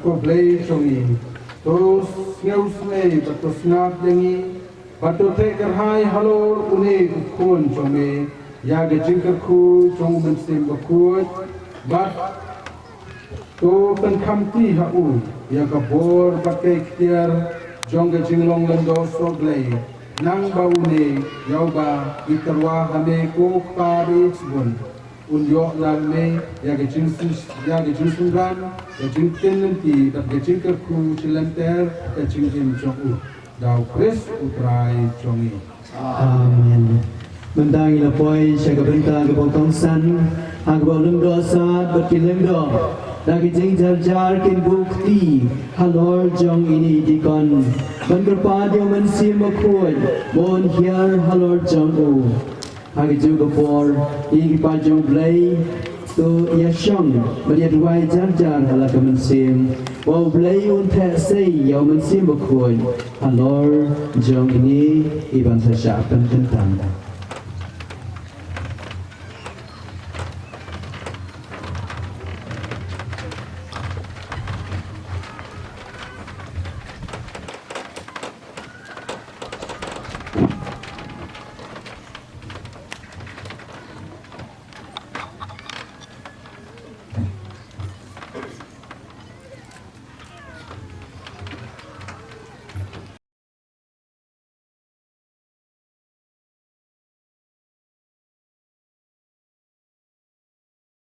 Ko Blei jong ngi, to sngewsynei bad to sngap ïa ngi, bad to theh kyrhai halor une u khun jong me ïa ka jingkyrkhu jong u Mynsiem Bakhuid, bad to pynkhamti ha u ïa ka bor bad ka iktiar jong ka jinglong lyngdoh soh Blei. Nang ba une ïa uba ngi tyrwa ha me ko Kpa ba ïeit bun, un ïoh na me ïa ka jingsyn, ïa ka jingsynran, ïa ka jingtynlynti bad ka jingkyrkhu jylliew ter ka jingim jong u. Da u Khrist u Trai jong ngi. Amen. Mynta ngi la poi sha ka bynta kaba kongsan ha kaba u lyngdoh Sad bad ki lyngdoh da ki jingjarjar kin buh kti halor jong ine i dikon ban kyrpad ïa u Mynsiem Bakhuid ba un hiar halor jong u. Ha kajuh ka por, ïa ki paid jong Blei, to ïa shong bad ïa duwai jar jar ha la ka mynsiem, ba u Blei un theh sei ïa u Mynsiem Bakhuid halor jong ine i ban sa shah pynkyntang.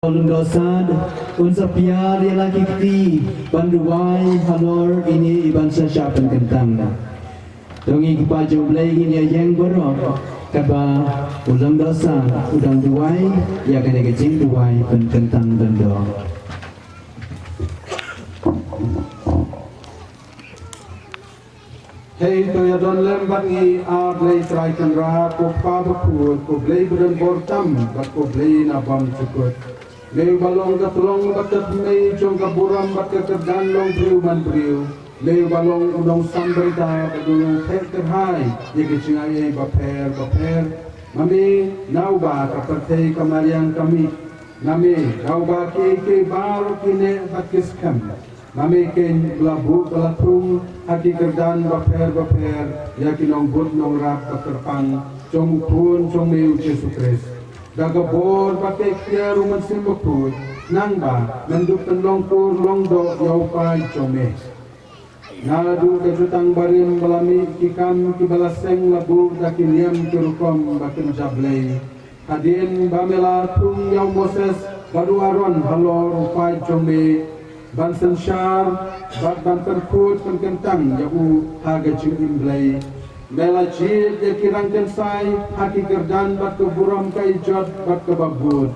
Lyngdoh Sad, un sa piar ïa la ki kti ban duwai halor ine i ban sa shah pynkyntang. To ngi ki paid jong Blei ngin ïa ïeng baroh katba u lyngdoh Sad u dang duwai ïa kane ka jingduwai pynkyntang lyngdoh. Hei to ïa don lem bad ngi, A Blei Trai Kynrad, ko Kpa bakhuid, ko Blei ba don bor tam bad ko Blei na bym jukut. Me uba long ka tlong bad ka thymmei jong ka burom bad ka kyrdan long briew man briew. Me uba long u nongsan bynta bad u nongtheh kyrhai ïa ki jingai ei bapher bapher. Ma me na uba ka pyrthei ka mariang ka mih. Na me na uba kiei kiei baroh ki neh bad ki skhem. Ma me keiñ ba la buh ba la thung ha ki kyrdan bapher bapher ïa ki nongbud nongrap ba kyrpang jong u Khun jong me u Jisu Khrist. Da ka bor bad ka iktiar u Mynsiem Bakhuid, nang ba men dup pynlong kur long doh ïa u paid jong me. Naduh ka jutang barim ba la mih ki kam kiba la seng la buh da ki niam ki rukom ba kynja Blei. Hadien ba me la thung ïa u Moses bad u Aaron halor u paid jong me ban synshar bad ban pynkhuid pynkyntang ïa u ha ka jingim Blei. Me la jied ïa ki rangkynsai ha ki kyrdan bad ka burom ka ijot bad kaba bud.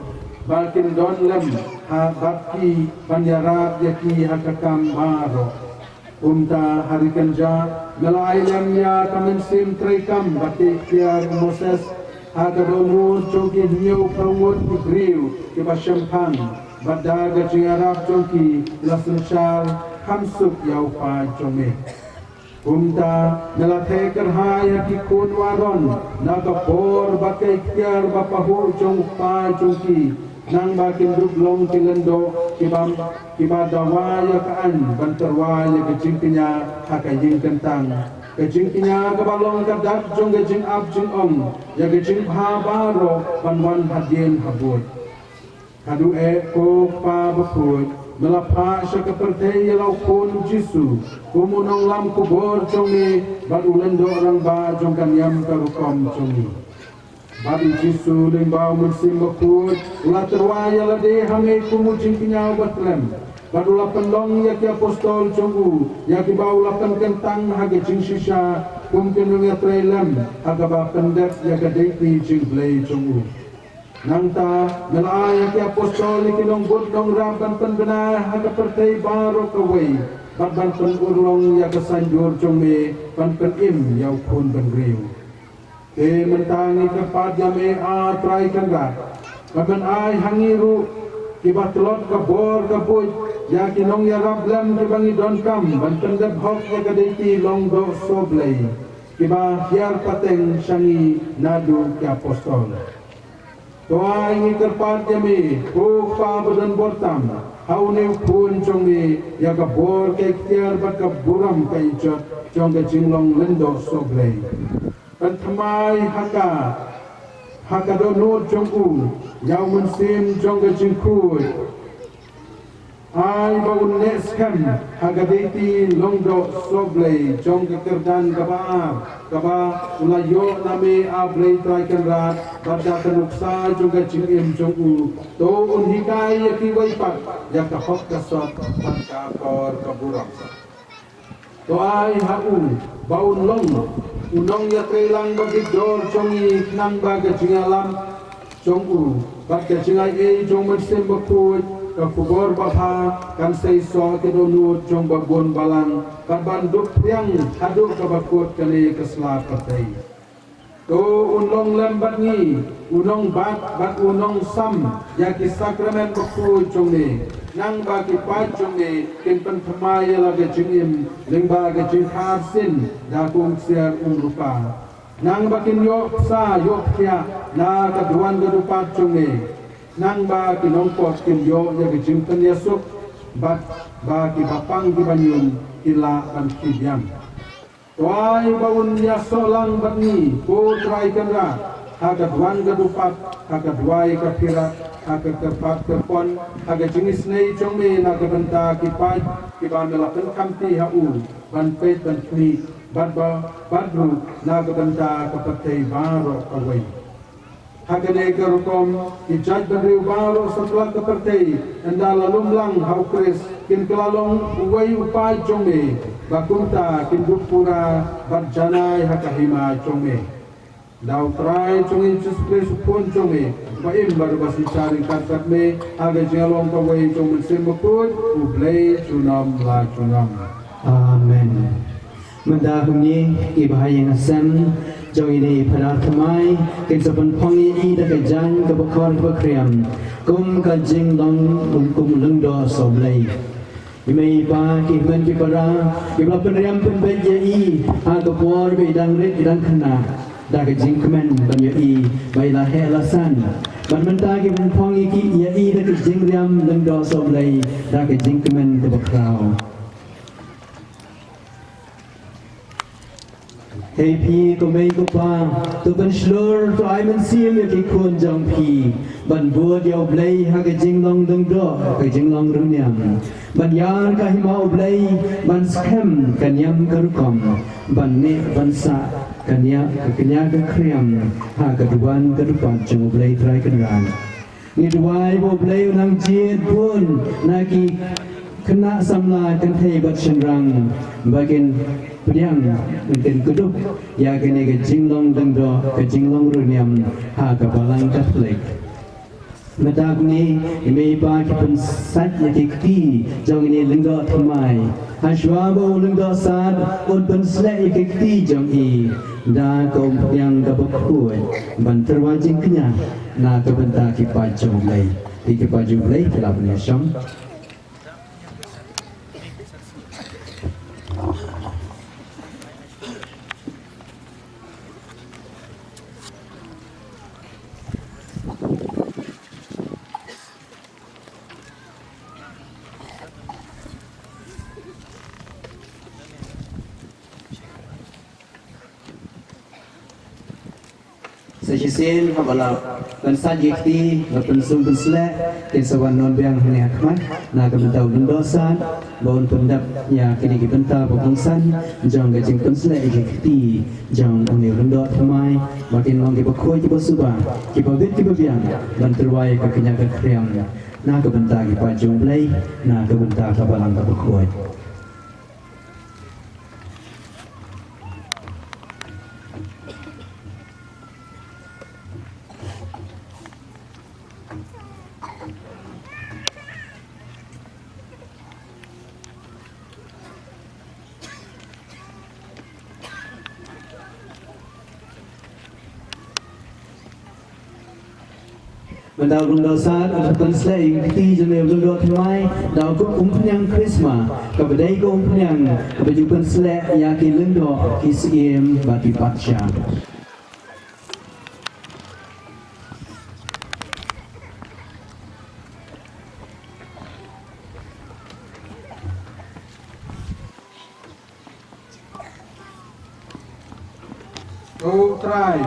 Ba kin don lem ha bad ki ban ïarap ïa ki ha ka kam baroh. Kumta ha ri kynja me la ai lem ïa ka mynsiem treikam bad ka iktiar u Moses ha ka dohnud jong ki hynñiewphew ngut ki briew kiba shemphang, bad da ka jingïarap jong ki la synshar kham suk ïa u paid jong me. Kumta me la theh kyrhai ha ki khun u Aaron na ka bor bad ka iktiar ba pahuh jong u paid jong ki, nang ba kin dup long ki lyngdoh kiba, kiba dawa ïa ka aiñ ban tyrwa ïa ka jingkñia ha ka ïing kyntang. Ka jingkñia kaba long ka dak jong ka jingap jingong ïa ka jingbha baroh ban wan hadien habud. Haduh eh ko Kpa bakhuid, me la phah sha ka pyrthei ïa la u Khun u Jisu kum u nonglam khubor jong me bad u lyngdoh rangbah jong ka niam ka rukom jong me. Bad u Jisu lyngba u Mynsiem Bakhuid u la tyrwa ïa lade ha me kum u jingkñia uba slem. Bad u la pynlong ïa ki apostol jong u ïa kiba u la pynkyntang ha ka jingshisha kum ki nongïatreilang ha kaba pyndep ïa ka dei ki jingblei jong u. Nangta me la ai ïa ki apostol ïa ki nongbud nongrap ban pynbna ha ka pyrthei baroh kawei bad ban pynurlong ïa ka saiñdur jong me ban pynim ïa u Khun bynriew. Te mynta ngi kyrpad ïa me, A Trai Kynrad, ba men ai ha ngi ruh kiba tlot ka bor ka buit ïa ki nongïarap lem kiba ngi donkam ban pyndep hok ïa ka dei ki long doh soh Blei kiba hiar pateng sha ngi naduh ki apostol. To ai ngi kyrpad ïa me, ko Kpa ba don bor tam, ha une u khun jong me, ïa ka bor ka iktiar bad ka burom ka ijot jong ka jinglong lyngdoh sohblei. Pynthymmai ha ka, ha ka dohnud jong u, ïa u mynsiem jong ka jingkhuid. Ai ba un neh skhem ha ka deiti lyngdoh sohblei jong ka kyrdan kaba ar, kaba u la ïoh na me A Blei Trai Kynrad, bad da ka nuksa jong ka jingim jong u. To un hikai ïa kiwei pat ïa ka hok ka sot bad ka akor ka burom. To ai ha u ba un long u nongïatreilang ba bit dor jong ngi, khnang ba ka jingïalam jong u bad ka jingaiei jong u Mynsiem Bakhuid, ka khubor babha, kan sei soh ïa ka dohnud jong babun balang, bad ban dup pdiang haduh kaba kut kane ka sla pyrthei. To un long lem bad ngi, u nongbat bad u nongsam ïa ki sakramen bakhuid jong me, khnang ba ki paid jong me kin pynthymmai ïa la ka jingim lyngba ka jingtharsien da ka umksiar umrupa, khnang ba kin ïoh bsa ïoh bthiah na ka duwan ka dupat jong me, khnang ba ki nongpop kin ïoh ïa ka jingpynïasuk, bad ba ki bapang ki banyun kin lah ban khie biang. To ai ba un ïasoh lang bad ngi, ko Trai Kynrad, ha ka duwan ka dupat, ha ka duwai ka phirat, ha ka kyrpad kyrpon, ha ka jingisynei jong me na ka bynta ki paid kiba me la pynkhamti ha u, ban peit ban khmih, bad ba, bad ruh na ka bynta ka pyrthei baroh kawei. Ha kane ka rukom, ki jaitbynriew baroh satlak ka pyrthei, ynda la lum lang ha u Khrist, kin kylla long uwei u paid jong me, ba kumta kin dup pura bad janai ha ka hima jong me. Da u Trai jong ngi Jisu Khrist u Khun jong me, ba im bad ba synshar ryngkat bad me, ha ka jinglong kawei jong u Mynsiem Bakhuid, U Blei junom la junom. Amen. Mynta kumne, i bahaïing hasem jong ine i Phadar thymmai kin sa pynphong ïa i da ka jaiñ kaba khor kaba khriam, kum ka jinglong, kum u lyngdoh sohblei. I mei i pa, ki hynmen ki para, kiba la pynriam pynbeit ïa i ha ka por ba i dang rit i dang khynnah, da ka jingkmen ban ïohi ba i la heh la san. Bad mynta ki pynphong ïa ki, ïa i da ka jingriam lyngdoh sohblei, da ka jingkmen kaba khraw. Hei phi ko mei ko pa, to pynshlur, to ai mynsiem ïa ki khun jong phi ban bud ïa U Blei ha ka jinglong lyngdoh, ka jinglong riewniam, ban ïar ka hima U Blei, ban skhem ka niam ka rukom, ban neh ban sah ka nia, ka nia ka khriam ha ka duwan ka dupat jong U Blei Trai Kynrad. Ngi duwai ba U Blei un nang jied bun na ki khynnah samla kynthei bad shynrang, ba kin pdiang, ba kin kdup ïa kane ka jinglong lyngdoh, ka jinglong riewniam ha ka Balang Katholik. Mynta kumne, i mei i pa, ki pynsait ïa ki kti jong ine i lyngdoh thymmai. Hashwa ba u Lyngdoh Sad un pynsleh ïa ki kti jong i da ka umphniang kaba khuid ban tyrwa jingkñia na ka bynta ki paid jong U Blei. Ki paid jong U Blei, ki la pynïashong. Sa shisien haba la pynsait ïa ki kti, la pynsum pynsleh, kin sa wan noh biang hangne ha khmat na ka bynta u Lyngdoh Sad, ba un pyndep ïa kine ki bynta ba kongsan jong ka jingpynsleh ïa ki kti jong une u Lyngdoh Thymmai, ba kin long kiba khuid kiba suba, kiba bit kiba biang ban tyrwa ïa ka kñia ka khriam na ka bynta ki paid jong U Blei, na ka bynta ka Balang kaba khuid. Mynta u Lyngdoh Sad un sa pynsleh ïa ki kti jong une u Lyngdoh Thymmai da u umphniang krisma, kaba dei ka umphniang kaba ju pynsleh ïa ki lyngdoh, ki syiem bad ki patsha. U Trai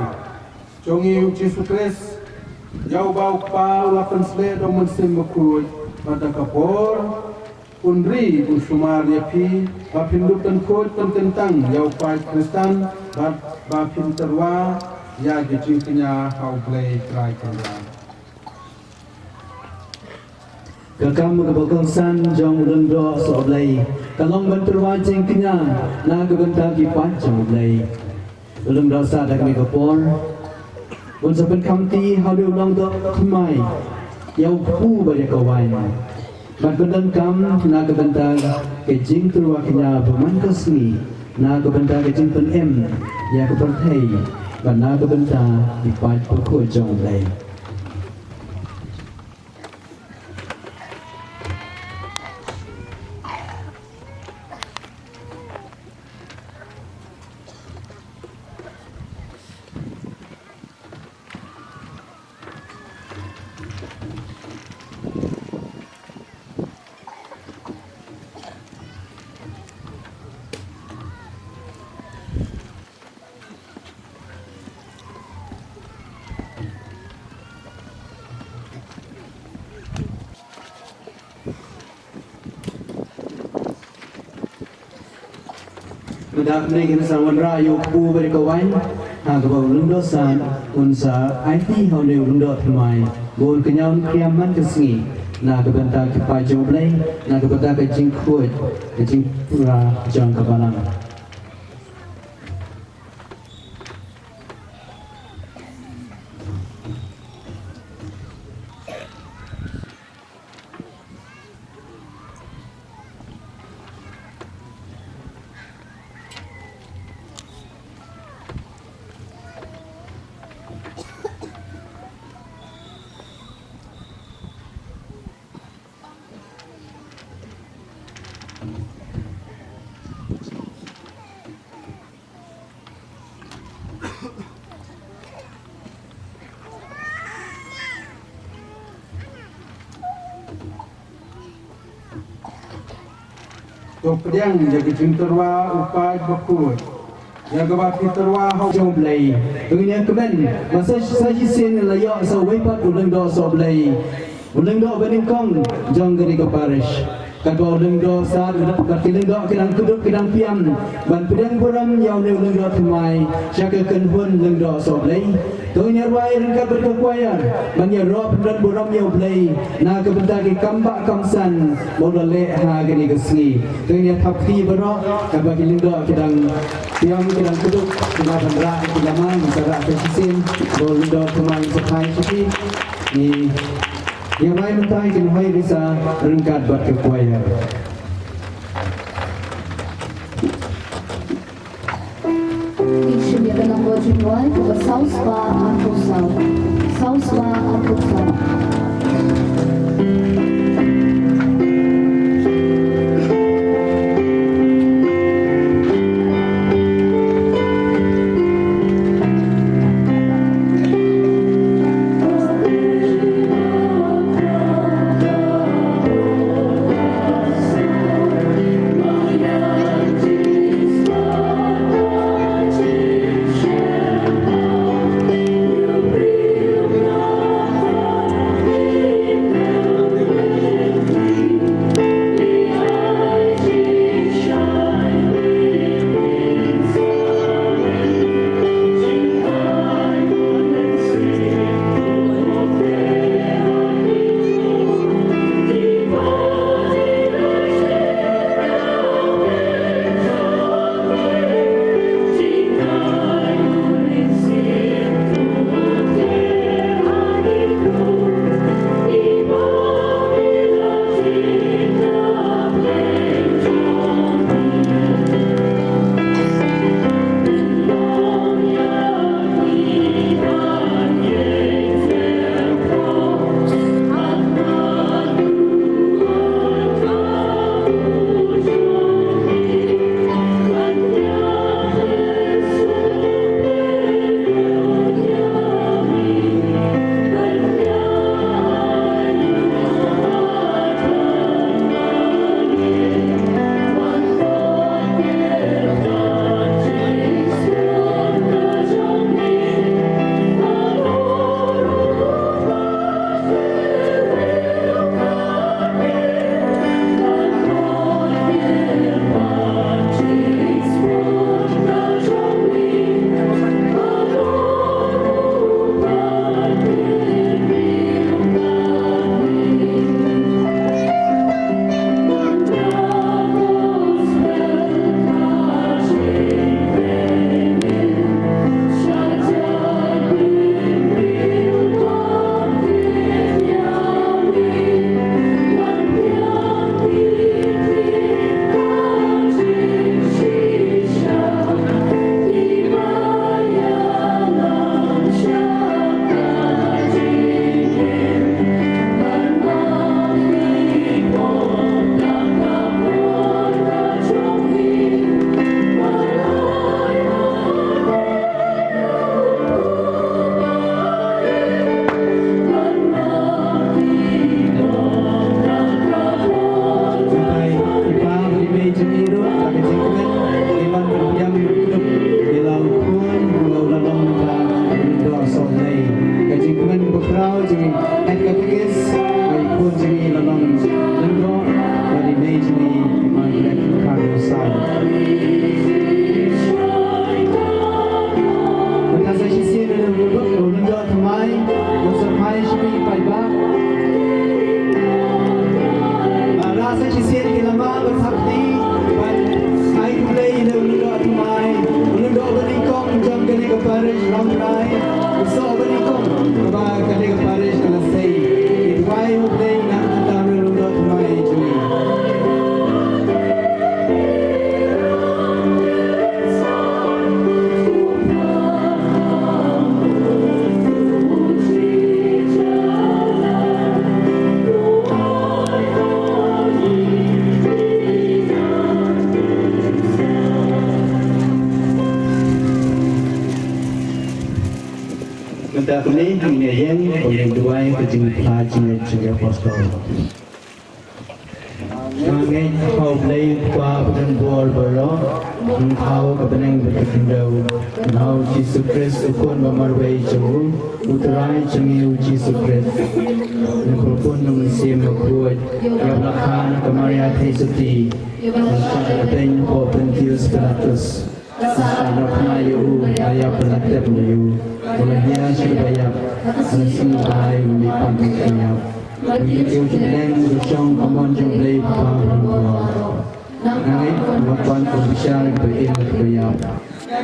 jong ngi u Jisu Khrist, ïa uba u Kpa u la pynsleh da u Mynsiem Bakhuid, bad da ka por un ri un sumar ïa phi, ba phin dup pynkhuid pynkyntang ïa u paid Khristan, bad ba phin tyrwa ïa ki jingkñia ha U Blei Trai Kynrad. Ka kam kaba kongsan jong u Lyngdoh Sohblei ka long ban tyrwa jingkñia na ka bynta ki paid jong U Blei. U Lyngdoh Sat da kane ka por un sa pynkham kti ha u Lyngdoh Thymmai ïa u kpu bad ïa ka waiñ, bad ban donkam na ka bynta ka jingtyrwa kñia ba man ka sngi, na ka bynta ka jingpynim ïa ka pyrthei, bad na ka bynta ki paid bakhuid jong U Blei. Mynta kane kin sa wanrah ïa u kpu bad ïa ka waiñ, ha kaba u Lyngdoh Sat un sa aiti ha une u Lyngdoh Thymmai ba un kñia un khriam man ka sngi na ka bynta ki paid jong U Blei, na ka bynta ka jingkhuid, ka jingpura jong ka balang. To pdiang ïa ka jingtyrwa u paid bakhuid, ïa kaba phi tyrwa ha u jong U Blei. Ngin ïa kmen ba sa, sa shisien la ïoh sa uwei pat u Lyngdoh Sohblei, u Lyngdoh banyngkong jong kane ka parish. Katba u Lyngdoh Sat bad ki lyngdoh ki dang kdup ki dang piam ban pdiang burom ïa une u Lyngdoh Thymmai sha ka kynhun Lyngdoh Sohblei. To ngin ïa rwai ryngkat bad ka choir ban ïaroh pyndon burom ïa U Blei na ka bynta ki kam bah kam san ba u la leh ha kane ka sngi. To ngin ïa thap kti baroh katba ki lyngdoh ki dang piam ki dang kdup, ki la ban rah ki la man, ki la rah sa shisien, ba u Lyngdoh Thymmai sa phai sha ki. Ngi Ïa bai mynta kin hoi risa ryngkat bad ka choir. Ki shim ïa ka nombor jingrwai kaba saw spah arphew saw. Saw spah arphew saw. Nau jong ngi Head Catechist, bad i khun jong ngi la long lyngdoh, bad i mei jong ngi i Margaret Kharnusar. Mynta sa shisien ïa u lyngdoh, u lyngdoh thymmai, u sa phai sha phi paidbah. Ara sa shisien ki la mad ban thap kti, ban ai khublei ïa u lyngdoh thymmai, u lyngdoh ba nyngkong jong kane ka parish Rambrai, u soh ba nyngkong kaba kane ka parish ka la sei. Ngi duwai U Blei na ka bynta u lyngdoh thymmai jong ngi. Mynta kane ngin ïa ïeng ban duwai ka jingphla jingngeit jong ki apostol. Nga ngeit ha U Blei Kpa badonbor baroh, Uba thaw ka bneng bad ka khyndew, bad ha U Jisu Khrist U Khun ba marwei jong u, U Trai jong ngi U Jisu Khrist. Ngi kyrpad ïa U Mynsiem Bakhuid, ïa u la kha na ka Maria Theisotti, ïa u la shah bteng hapoh Pontius Pilatus. Sa sah na phna ïa u, la ïap bad la tep ïa u, u la hiar sha kiba ïap, ha la sngi ba lai u la mihpat na kiba ïap. U la kiew sha bneng, u la shong ha ka mon jong U Blei Kpa badonbor. Nga ngeit ba U la wan ban bishar ïa kiba im bad kiba ïap.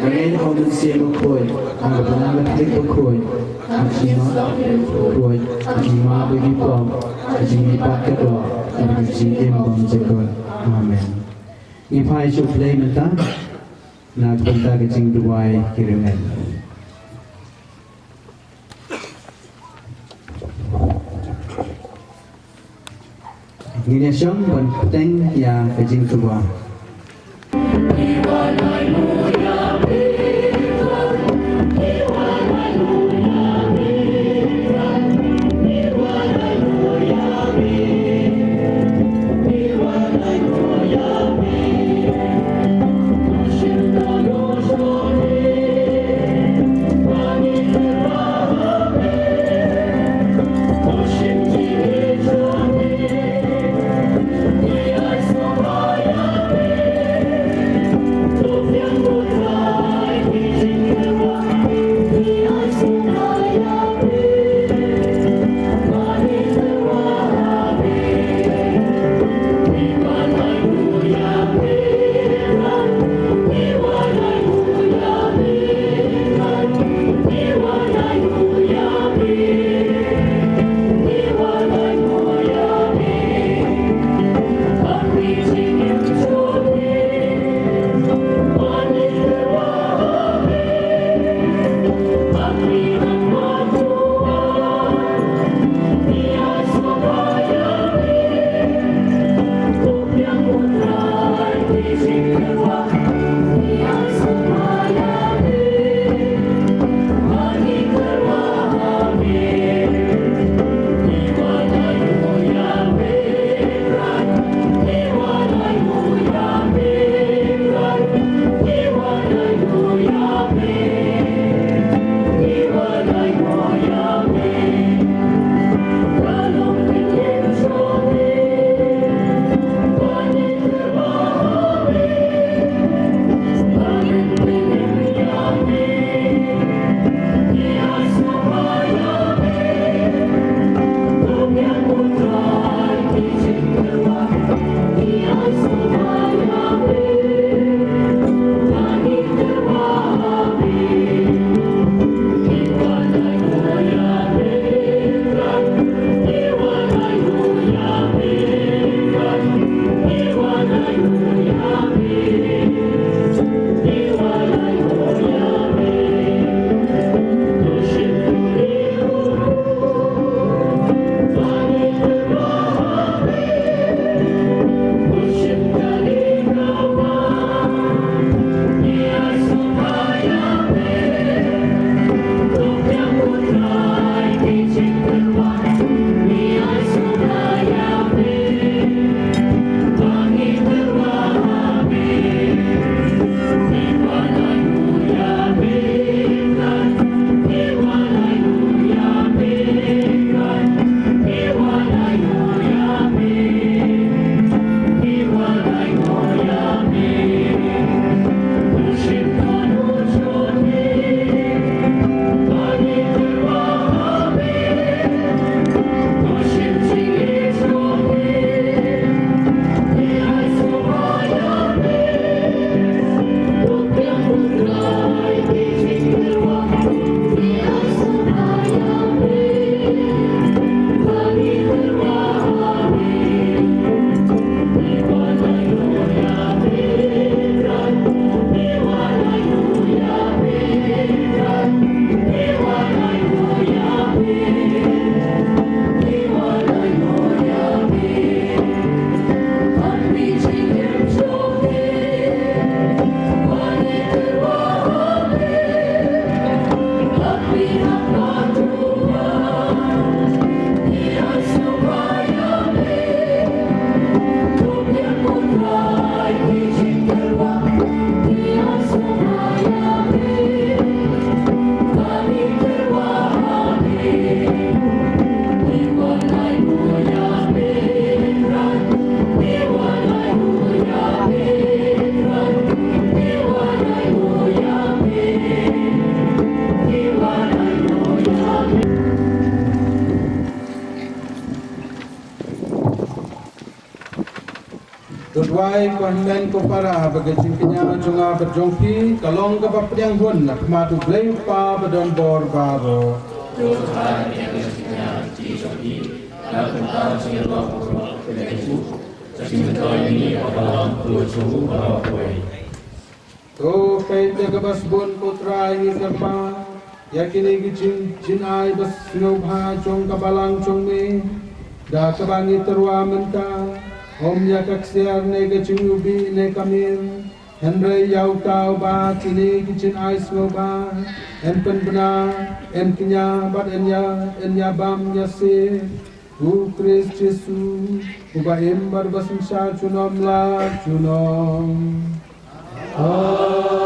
Nga ngeit ha U Mynsiem Bakhuid, ha ka Balang Katholik bakhuid, ha ka jingmap bakhuid, ha ka jingmap ïa ki pop, ha ka jingmihpat ka doh, ha ka jingim bymjukut. Amen. Ngi phai sha U Blei mynta na ka bynta ka jingduwai ki riewngeit. Ngin ïa shong ban bteng ïa ka jingthoh. Duwai, ko hynmen ko para, ba ka jingkñia jong nga bad jong phi ka long kaba pdiang hun ha khmat U Blei U Kpa badonbor baroh. To peit ïa kaba sbun, ko Trai, ngi kyrpad ïa kine ki jing, jingai ba sngewbha jong ka balang jong me. Da kaba ngi tyrwa mynta, ym ïa ka ksiar ne ka jingïubih ne ka miet, hynrei ïa uta uba kine ki jingai sngewbha yn pynbna, yn kñia bad yn ïa, yn ïa bam ïa seh, U Khrist Jisu, uba im bad uba synshar junom la junom. Amen.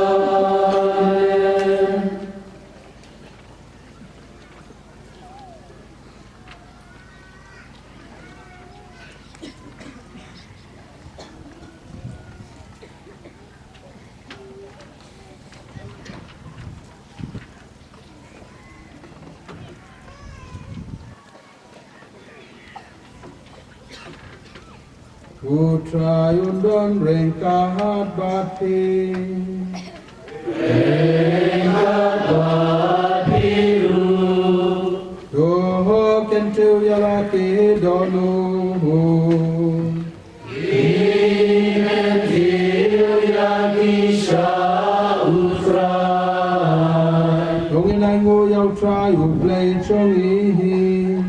Ko Trai un don ryngkat bad phi. Ryngkat bad phi ruh. To kyntiew ïa la ki dohnud. Kyntiew ïa ki sha U Trai. To ngin ainguh ïa U Trai U Blei jong ngi.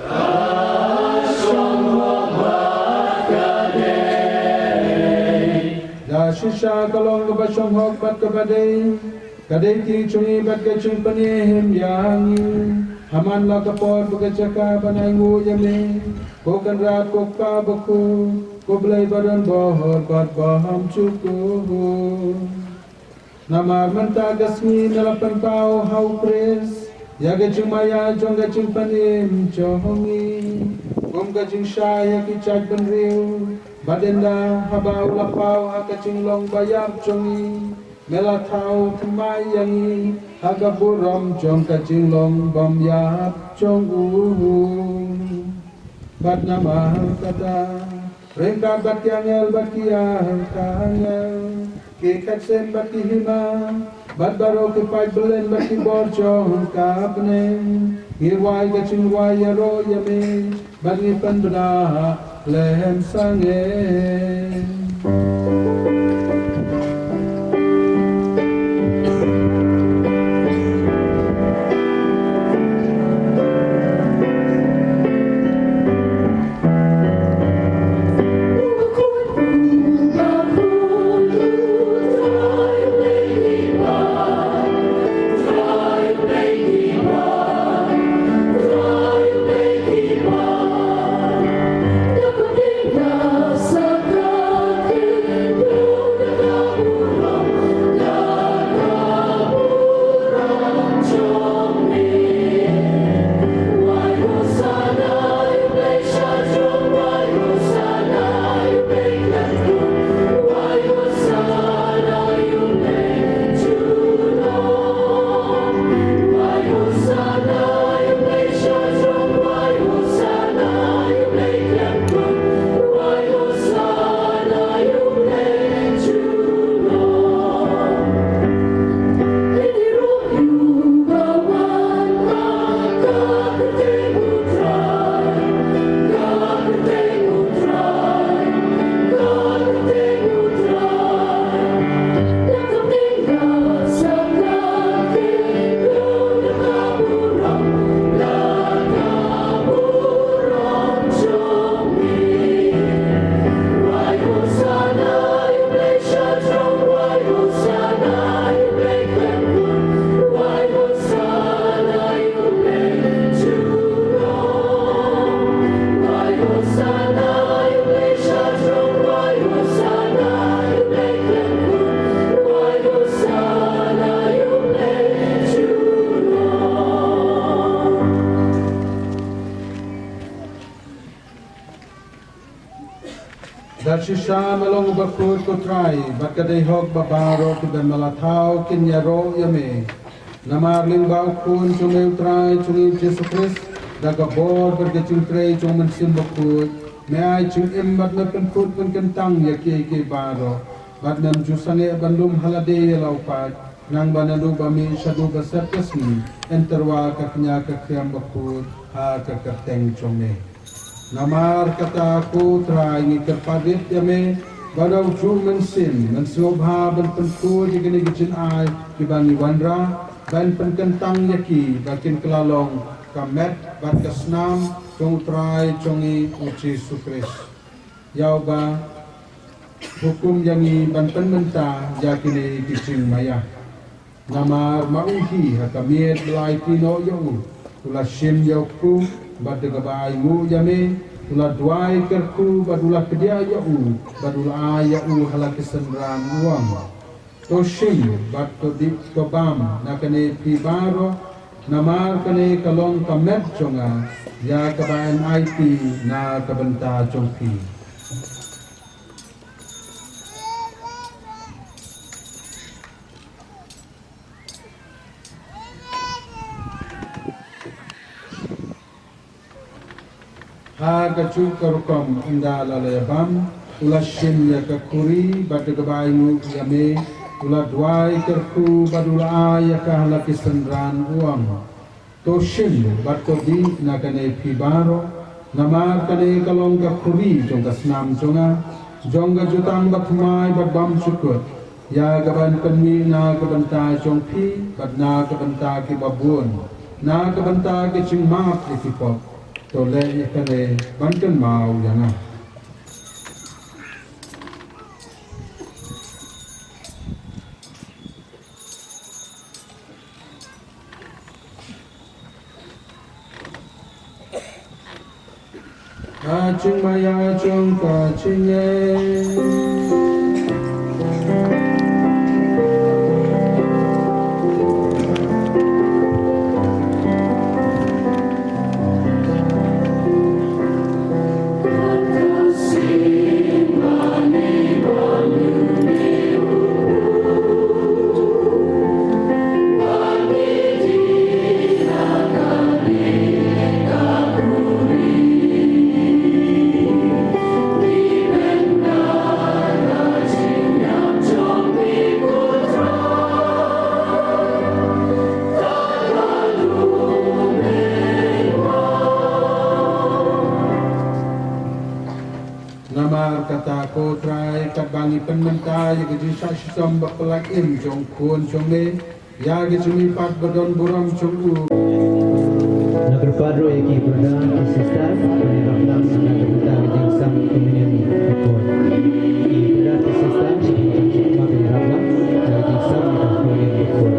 Ka shong hok bad ka dei. Da shisha ka long kaba shong hok bad kaba dei. Ka dei ki jong ngi bad ka jingpynim ïa ngi. Ha man la ka por bad ka jaka ban ainguh ïa me, ko Kynrad, ko Kpa Bakhuid, ko Blei badonbor bad bymjukut. Namar mynta ka sngi me la pynpaw ha U Khrist ïa ka jingmaïa jong ka jingpynim jong ngi, kum ka jingshai ïa ki jaitbynriew, bad ynda haba u la paw ha ka jinglong ba ïap jong ngi, me la thaw thymmai ïa ngi ha ka burom jong ka jinglong bymïap jong u. Bad namar kata, ryngkat bad ki angel bad ki archangel, ki khatsyiem bad ki hima, bad baroh ki paidbah bad ki bor jong ka bneng, ngi rwai ka jingrwai ïaroh ïa me, bad ngi pynbna khlem sangeh. Da shisha me long uba khuid, ko Trai, bad ka dei hok ba baroh kiba me la thaw kin ïaroh ïa me. Namar lyngba u Khun jong me u Trai jong ngi Jisu Khrist, da ka bor bad ka jingtrei jong u Mynsiem Bakhuid, Me ai jingim bad me pynkut pynkyntang ïa kiei kiei baroh, bad mem ju sangeh ban lum ha lade ïa la u paid, nangba naduh ba mih shaduh ba sep ka sngi, yn tyrwa ka kñia ka khiam bakhuid ha ka kyrteng jong me. Namar kata ko Trai ngi kyrpad rit ïa me, ba da u juh mynsiem, men sngewbha ban pynkhuid ïa kine ki jingai kiba ngi wanrah, ban pynkyntang ïa ki ba kin kylla long ka met bad ka snam jong u Trai jong ngi u Jisu Khrist. Ïa uba hukum ïa ngi ban pynmynta ïa kine ki jingmaïa. Namar ma u hi ha ka miet ba la aiti noh ïa u, u la shim ïa u kpu bad da kaba ainguh ïa me, u la duwai kyrkhu bad u la kdiah ïa u, bad u la ai ïa u ha la ki synran u ong: To shim bad to dih to bam na kane phi baroh, namar kane ka long ka met jong nga, ïa kaba yn aiti na ka bynta jong phi. Ha kajuh ka rukom ynda la la ïa bam, u la shim ïa ka khuri bad da kaba ainguh ïa me, u la duwai kyrkhu bad u la ai ïa ka ha la ki synran u ong: To shim bad to dih na kane phi baroh, namar kane ka long ka khuri jong ka snam jong nga, jong ka jutang bathymmai bad bymjukut, ïa kaban pynmih na ka bynta jong phi bad na ka bynta kiba bun, na ka bynta ki jingmap ïa ki pop. To leh ïa kane ban kynmaw ïa nga. Ka jingmaïa jong ka jingngeit. Namar kata ko Trai, katba ngi pynmynta ïa ka jingshah shitom ba pynlait im jong u Khun jong me, ïa ka jingmihpat ba don burom jong u. Nga kyrpad ruh ïa ki brother, ki sister, ban ïarap lang na ka bynta ka jingsam communion bakhuid. Ki brother, ki sister, sngewbha ban ïarap lang na ka jingsam communion bakhuid.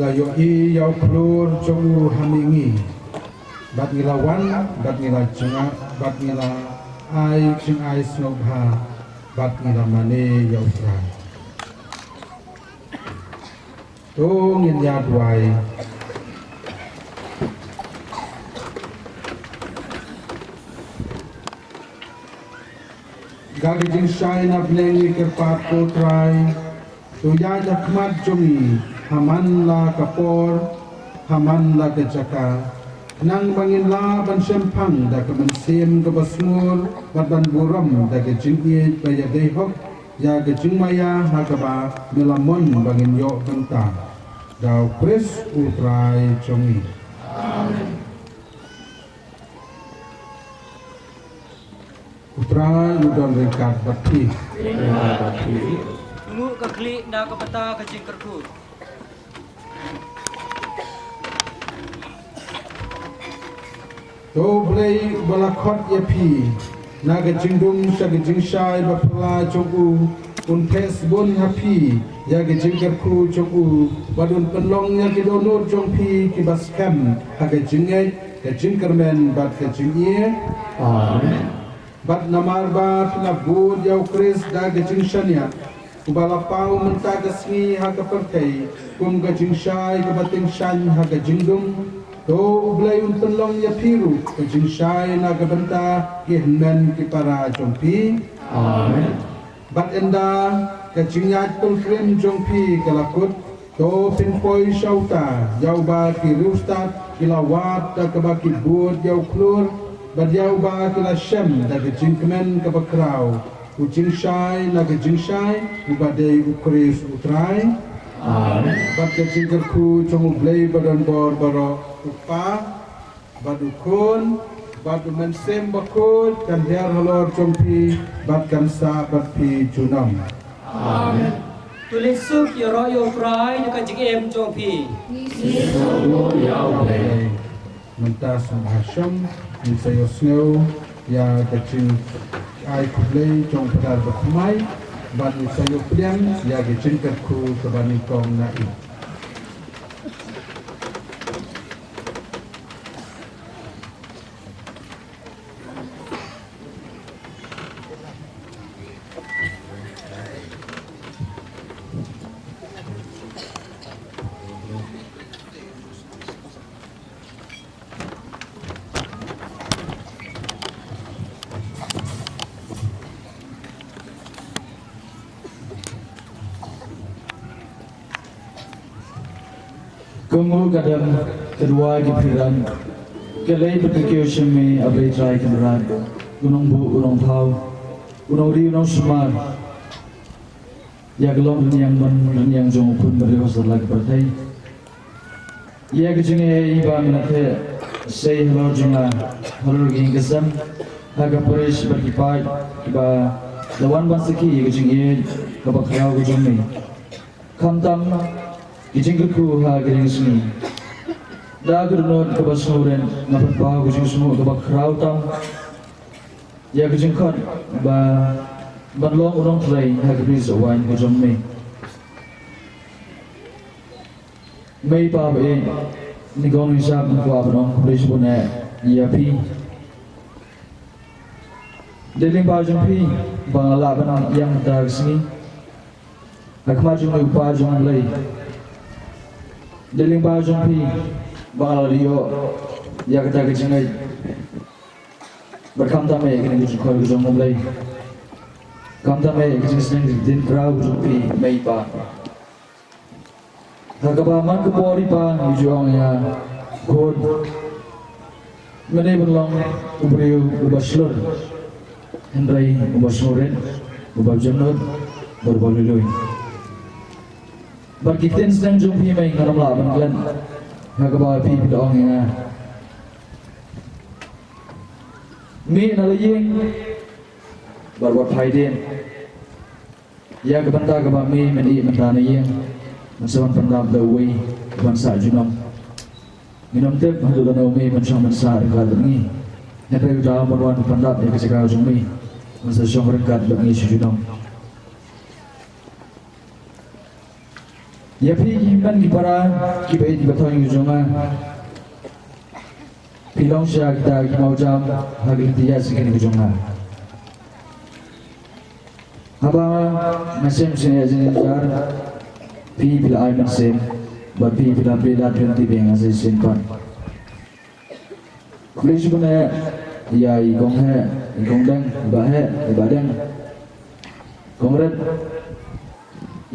la ïohi ïa u khlur jong u ha mihngi. Bad ngi la wan, bad ngi la jngai, bad ngi la ai jingai sngewbha, bad ngi la mane ïa u Trai. To ngin ïa duwai. Ka jingshai na bneng ngi kyrpad ko Trai. To ïaid ha khmat jong ngi ha man la ka por, ha man la ka jaka. Khnang ba ngin lah ban shemphang da ka mynsiem kaba sngewbha bad ban burom da ka jingïeit ba ïadei hok ïa ka jingmaïa ha kaba me la mon ba ngin ïoh bynta. Da u Khrist u Trai jong ngi. Amen. U Trai u don ryngkat bad phi. Nguh ka khlieh na ka bynta ka jingkyrkhu. To U Blei uba la khot ïa phi na ka jingdum sha ka jingshai ba phylla jong u, un theh sbun ha phi ïa ka jingkyrkhu jong u, bad un pynlong ïa ki dohnud jong phi kiba skhem ha ka jingngeit, ka jingkyrmen bad ka jingïeit. Amen. Bad namar ba phi la bud ïa u Khrist da ka jingshaniah, uba la paw mynta ka sngi ha ka pyrthei kum ka jingshai kaba tyngshaiñ ha ka jingdum, to U Blei un pynlong ïa phi ruh ka jingshai na ka bynta ki hynmen ki para jong phi. Amen. Bad ynda ka jingïaid pilgrim jong phi ka la kut, to phin poi sha uta ïa uba ki riewstad ki la wad da kaba ki bud ïa u khlur, bad ïa uba ki la shem da ka jingkmen kaba khraw, u jingshai na ka jingshai, uba dei u Khrist u Trai. Amen. Bad ka jingkyrkhu jong U Blei ba don bor baroh, u Kpa, bad u Khun, bad u Mynsiem Bakhuid, kan hiar halor jong phi, bad kan sah bad phi junom. Amen. To leit suk ïaroh ïa u Trai da ka jingim jong phi. Mynta sngewbha shong, ngin sa ïohsngew ïa ka jingai khublei jong u Phadar bathymmai, bad ngin sa ïoh pdiang ïa ka jingkyrkhu kaba nyngkong na i. Ka nguh ka dem, ka duwai ka pyrshang, ka leit bad ka kiew sha me, A Blei Trai Kynrad, u nongbuh u nongthaw, u nongri u nongsumar ïa ka long rynïeng mon rynïeng jong u khun bad riew ha satlak ka pyrthei. Ïa ka jingïeit ba me la theh sei halor jong nga, halor ki ïing ki sem, ha ka parish bad ki paid kiba la wan ban sakhi ïa ka jingïeit kaba khraw ka jong me. Khamtam ki jingkyrkhu ha kane ka sngi. Da ka dohnud kaba sngewrit nga pynpaw ka jingsngewnguh kaba khraw tam ïa ka jingkhot ba ban long u nongtrei ha ka bri sohwaiñ ka jong me. Mei Pa ba ïeit, nyngkong nyngshap nga kwah ban ong khublei shibun eh ïa phi. Dei lyngba jong phi ba nga lah ban ïeng mynta ka sngi ha khmat jong u Kpa jong U Blei. Dei lyngba jong phi ba nga la ïoh ïa kata ka jingngeit. Bad khamtam eh ïa kane ka jingkhot ka jong U Blei. Khamtam eh ïa ka jingsneng ka jingtip khraw ka jong phi Mei Pa. Ha kaba man ka por i Pa ngi ju ong ïa khun, men dei ban long u briew uba shlur, hynrei uba sngewrit, uba jemnud, uba lui lui. Bad ki ktien sneng jong phi Mei ngan ym lah ban klet ha kaba phi phi da ong ïa nga. Mih na la ïing bad wat phai dien. Ïa ka bynta kaba me men ïeh mynta na ïing, men sa wan pyndap da uwei ban sah junom. Ngin ym tip haduh lano me men shong ban sah ryngkat bad ngi. Hynrei uta men wan pyndap ïa ka jaka jong me, men sa shong ryngkat bad ngi sha junom. Ïa phi ki hynmen ki para, ki baieit ki bathoh ka jong nga, phi long sha kita ki mawjam ha ki lynti ïaid syngkien ka jong nga. Haba nga shem sien ïa jingjar, phi phi la ai mynsiem, bad phi phi la plie lad lynti biang ha shisien pat. Khublei shibun eh ïa i kong heh, i kong deng, i bah heh, i bah deng, kong ret,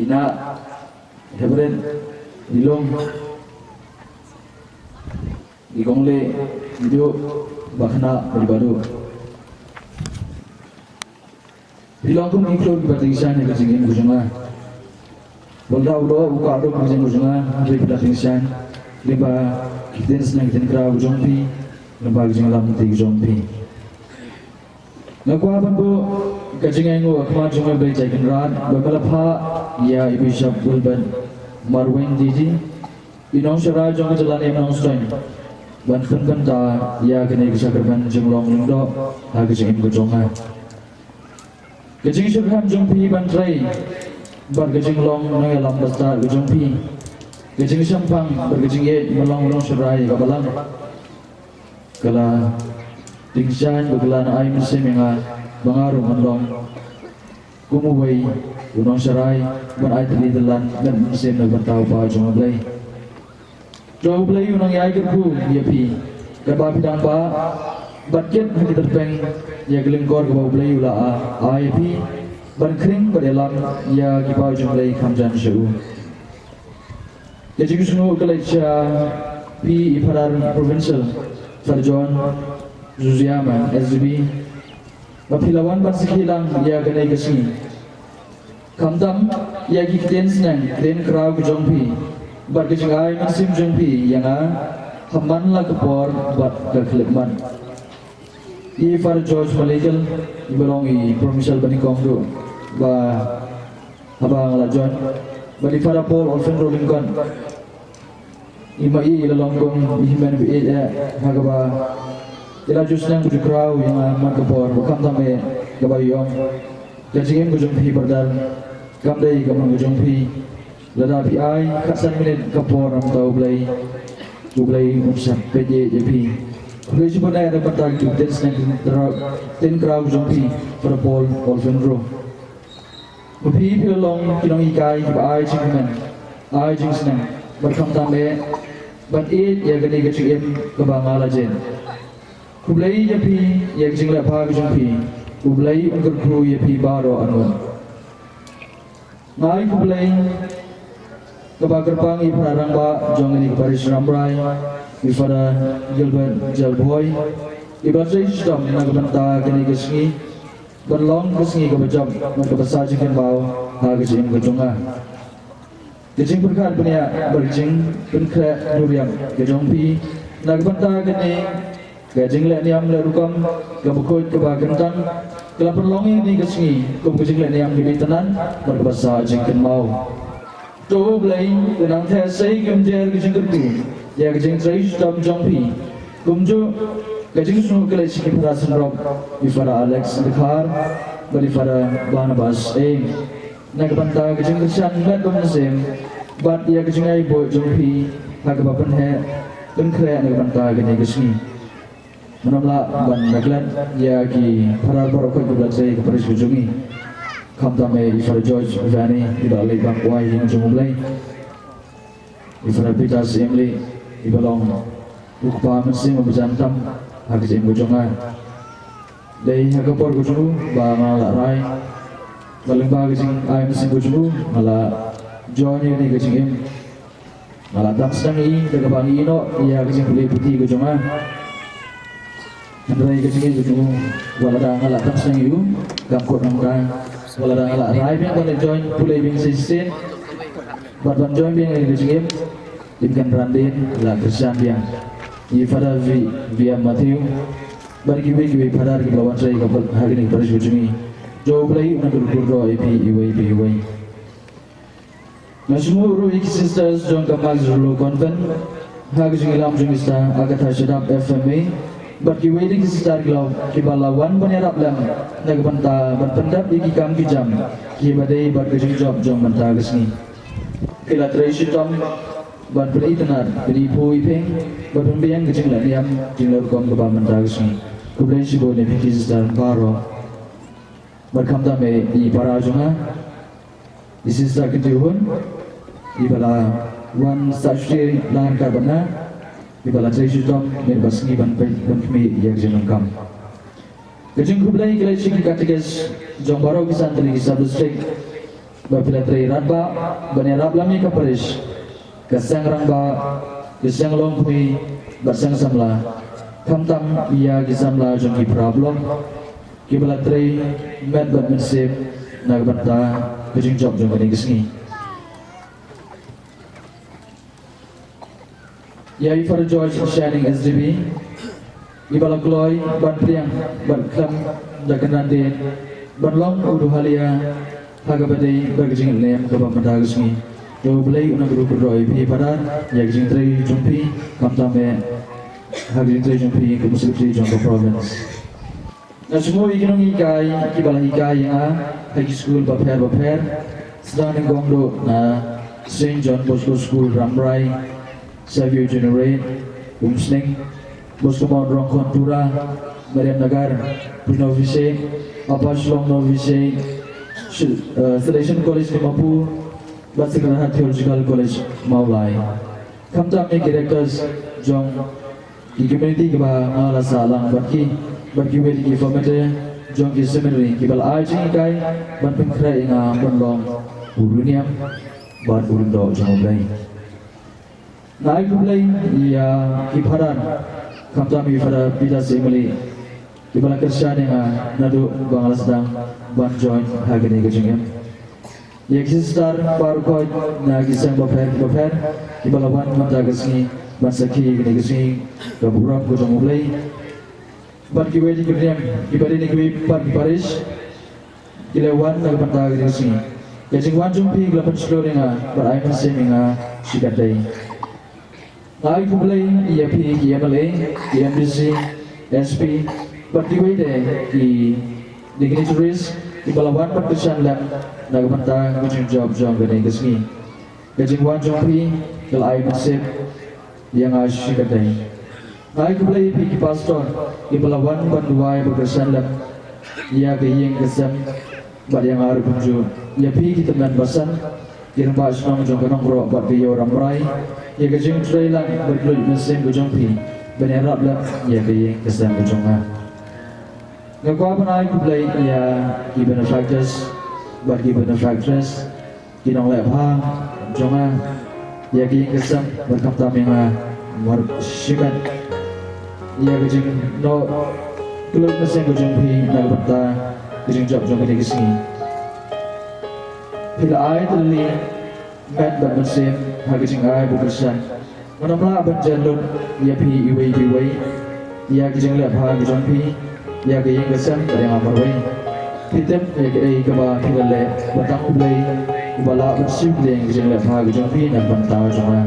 i nah, i hep ret, i long, i kong leh, i duh, bah khynnah bad i bah duh. Phi long kum ki khlur kiba tyngshaiñ ha ka jingim ka jong nga. Wat la u doh u kwah ruh ka jingim ka jong nga, hynrei phi la tyngshaiñ lyngba ki ktien sneng ktien kraw ka jong phi, lyngba ka jingïalam lynti ka jong phi. Nga kwah ban buh ka jingainguh ha khmat jong U Blei Trai Kynrad ba me la phah ïa i Bishop Wilbert Marwein D D, i nongsharai jong ka jylla Niam Nongstoiñ, ban pynbynta ïa kane ka sakramen jinglong lyngdoh ha ka jingim ka jong nga. Ka jingshitrhem jong phi ban trei bad ka jinglong nongïalam bastad ka jong phi, ka jingshemphang bad ka jingïeit ban long u nongsharai kaba lang, ka la tyngshaiñ bad ka la ai mynsiem ïa nga ba nga ruh ngan long kum uwei u nongsharai ban ai tylli tyllan met mynsiem na ka bynta u Kpa jong U Blei. To U Blei un nang ïai kyrkhu ïa phi katba phi dang bah, bad kit ha ki tyrpeng ïa ka lyngkor kaba U Blei u la ai ïa phi, ban khring bad ïalam ïa ki paw jong U Blei kham jan sha u. Ka jingsngew ka leit sha phi i Father Provincial, Father John Zuziama, S D B, ba phi la wan ban sakhi lang ïa kane ka sngi. Khamtam ïa ki ktien sneng ktien kraw ka jong phi bad ka jingai mynsiem jong phi ïa nga ha man la ka por bad ka khyllipmat. I Father George Malikel, iba long i Provincial banyngkong ruh, ba haba nga la join, bad i Father Paul Olfenro Lyngkot, i ma i la long kum i hynmen ba ïeit eh ha kaba i la ju sneng ba ju kraw ïa nga man ka por ba khamtam eh kaba i ong, ka jingim ka jong phi brother kam dei ka mon ka jong phi. Lada phi ai khatsan minit ka por na ka bynta U Blei, U Blei un sa peit ïa phi. Khublei shibun eh na ka bynta ki ktien sneng ktien kraw ka jong phi, Father Paul Olfenro. Ba phi phi la long ki nonghikai kiba ai jingkmen, ai jingsneng bad khamtam eh ban ïeit ïa kane ka jingim kaba nga la jied. Khublei ïa phi ïa ka jingleh bha ka jong phi. U Blei un kyrkhu ïa phi baroh arngut. Nga ai khublei kaba kyrpang ïa i Phra Rangbah jong kane ka parish Rambrai, i Father Gilbert Jalbhoi, iba trei shitom na ka bynta kane ka sngi ban long ka sngi kaba jop bad kaba sah jingkynmaw ha ka jingim ka jong nga. Ka jingpyrkhat bniah bad ka jingpynkhreh duriap ka jong phi na ka bynta kane ka jingleh niam leh rukom kaba khuid kaba kyntang ka la pynlong ïa kane ka sngi kum ka jingleh niam kaba itynnad bad kaba sah jingkynmaw. To U Blei un nang theh sei kumjuh ka jingkyrkhu ïa ka jingtrei shitom jong phi. Kumjuh ka jingsngew ka leit sha ki Phra synrop, i Father Alex Dkhar bad i Father Barnabas Eng, na ka bynta ka jingkyrshan met bad mynsiem bad ïa ka jingai buh jong phi ha kaba pynheh pynkhreh na ka bynta kane ka sngi. Ngam lah ban neglect ïa ki Phadar baroh kawei kiba la trei ha ka parish ka jong ngi. Khamtam eh i Father George Vani, iba la leit ban kwai ïing jong U Blei. I Father Peter Syiemlieh, iba long u kpa mynsiem uba jan tam ha ka jingim ka jong nga. Dei ha ka por ka jong u ba nga la rai, ba lyngba ka jingai mynsiem ka jong u nga la join ïa kane ka jingim. Nga la tang sdang ïa i da kaba ngi ïehnoh ïa ka jingpule puthi ka jong nga. Hynrei ka jingim ka jong u, wat lada nga la tang sdang ïa u, kam kut nangta, wat lada nga la rai biang ban join pule biang shisien, bad ban join biang ïa ka jingim, i Kynrad Dien la kyrshan biang. I Father V, V M Matthew bad kiwei kiwei Phadar kiba la wan trei ha kane ka parish ka jong ngi. To U Blei un nang kyrkhu ïa phi iwei pa iwei. Nga sngewbha ruh ïa ki sisters jong ka Mass Rulo Convent ha ka jingïalam jong ki Sister Agatha Shadap F M A bad kiwei de ki sister kiba la wan ban ïarap lem na ka bynta ban pyndep ïa ki kam ki jam kiba dei bad ka jingjop jong mynta ka sngi. Ki la trei shitom ban pyni tynnad, pyni phuh iphieng, ban pynbiang ka jingleh niam jingleh rukom kaba mynta ka sngi. Khublei shibun ïa phi ki sister baroh. Bad khamtam ïa i para jong nga, i sister Kynthei Hun, iba la wan sah shuti lang ryngkat bad nga, iba la trei shitom miet bad sngi ban peit ban khmih ïa ka jingdonkam. Ka jingkhublei ka leit sha ki katekis jong baroh ki san tylli ki sub district ba phi la trei radbah ban ïarap lem ïa ka parish, ka seng rangbah, ka seng longkmie bad seng samla, khamtam ïa ki samla jong ki para block kiba la trei met bad mynsiem na ka bynta ka jingjop jong kane ka sngi. Ïa i Father George Shining S D B, iba la kloi ban pdiang ban khlem da ka nandien ban long u duhalia ha kaba dei bad ka jingïalem kaba mynta ka sngi. To U Blei un nang kyrkhu kyrdoh ïa phi Father ïa ka jingtrei jong phi, khamtam eh ha ka jingtrei jong phi kum u secretary jong ka province. Nga sngewbha ïa ki nonghikai kiba la hikai ïa nga ha ki skul bapher bapher, sdang nyngkong duh na Saint John Bosco School Rambrai, Savio Junior, Umsning, Bosco Mount Rongkhon Tura, Mariam Nagar, Pre Novice, Upper Shillong Novice, Sh- uh, Salesian College Dimapur, bad Sacred Heart Theological College Mawlai. Khamtam ïa ki rectors jong ki community kiba nga la sah lang bad ki, bad kiwei de ki formator jong ki seminary kiba la ai jinghikai ban pynkhreh ïa nga ban long u riewniam bad u riewdoh jong U Blei. Nga ai khublei ïa ki Father, khamtam ïa i Father Peter Syiemlieh, kiba la kyrshan ïa nga naduh ba nga la sdang ban join ha kane ka jingim. Ïa ki sister baroh na ki seng bapher bapher kiba la wan mynta ka sngi ban sakhi ïa kane ka sngi ka burom ka jong U Blei. Bad kiwei de ki riewniam kiba dei na kiwei pat ki parish ki la wan na ka bynta kane ka sngi. Ka jingwan jong phi ka la pynshlur ïa nga bad ai mynsiem ïa nga shikatdei. Nga ai khublei ïa phi ki M L A, ki M D C, S P, bad kiwei de ki dignitaries kiba la wan ban kyrshan lem na ka bynta ka jingjop jong kane ka sngi. Ka jingwan jong phi ka la ai mynsiem ïa nga shikatdei. Nga ai khublei ïa phi ki pastor kiba la wan ban duwai ban kyrshan lem ïa ka ïing ka sem bad ïa nga ruh kumjuh. Ïa phi ki tymmen basan, ki rangbah shnong jong ka Nongkroh bad ka Ïew Rambrai, ïa ka jingtrei lang bad ka mynsiem ka jong phi ban ïarap lem ïa ka ïing ka sem ka jong nga. Nga kwah ban ai khublei ïa ki benefactors bad ki benefactress, ki nongleh bha jong nga ïa ka ïing ka sem bad khamtam ïa nga mar shimet ïa ka jingnoh kylluid mynsiem ka jong phi na ka bynta ka jingjop jong kane ka sngi. Phi la ai tylli met bad mynsiem ha ka jingai ba kyrshan. Ngan ym lah ban jan lut ïa phi iwei pa iwei ïa ka jingleh bha ka jong phi ïa ka ïing ka sem bad ïa nga marwei. Phi tip ïa kaei kaba phi la leh, ba tang U Blei uba lah ban shim ïa ka jingleh bha ka jong phi na ka bynta jong nga.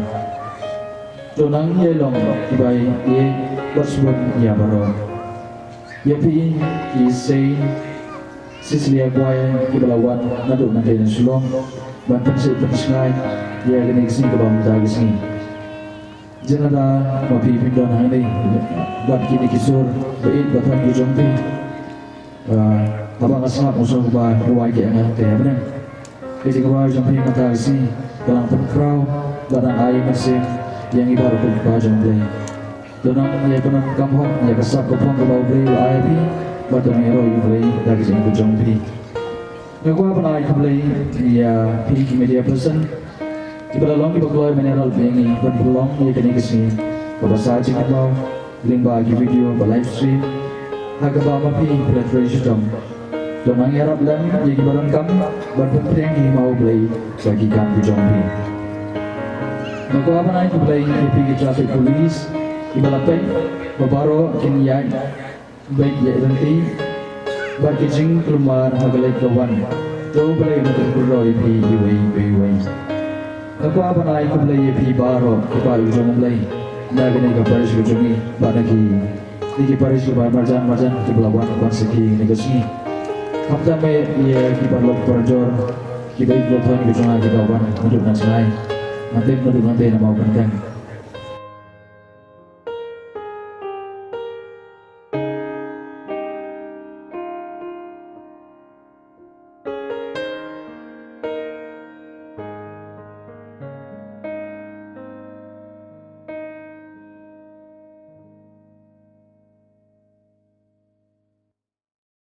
To nang ïai long kiba ïeit bad sbun ïa baroh. Ïa phi ki Saint Cecilia Choir kiba la wan naduh nangtei na Shillong ban pynsngewsih pynsngew ïa kane ka sngi kaba mynta ka sngi. Janata ma phi phim don hangne bad kine ki sur ba ïeit ba thon ki jong phi. Ah, haba nga sngap nga sngew ba rwai ki anga te hapdeng. Ka jingrwai jong phi mynta ka sngi ka la pynkhraw bad nang ai mynsiem ïa ngi baroh ki pa jong U Blei. To nang ïa pyndonkam hok ïa ka sap ka phong kaba U Blei u la ai ïa phi bad to nang ïaroh ïa U Blei da ka jingim ka jong phi. Nga kwah ban ai khublei ïa phi ki media person kiba la long kiba kloi ban ïarap ïa ngi ban pynlong ïa kane ka sngi kaba sah jingkynmaw lyngba ki video ba live stream ha kaba ma phi phi la trei shitom. To nang ïarap lem ïa kiba donkam ban pynphriang ïa i ma U Blei da ki kam ki jong phi. Nga kwah ban ai khublei ïa phi ki traffic police kiba la peit ba baroh kin ïaid beit ïaid ryntih bad ki jingkulmar ha ka leit ka wan. To U Blei un kyrkhu ïa phi iwei pa iwei. Nga kwah ban ai khublei ïa phi baroh ki paid jong U Blei na kane ka parish ka jong ngi bad na ki Ki, ki parish kiba marjan marjan kiba la wan ban sakhi ïa kane ka sngi. Khamtam eh ïa ki paralok parajor kiba ïeit ba thon ki jong nga kiba wan naduh na jngai. Hangtei, naduh hangtei namar ban kren.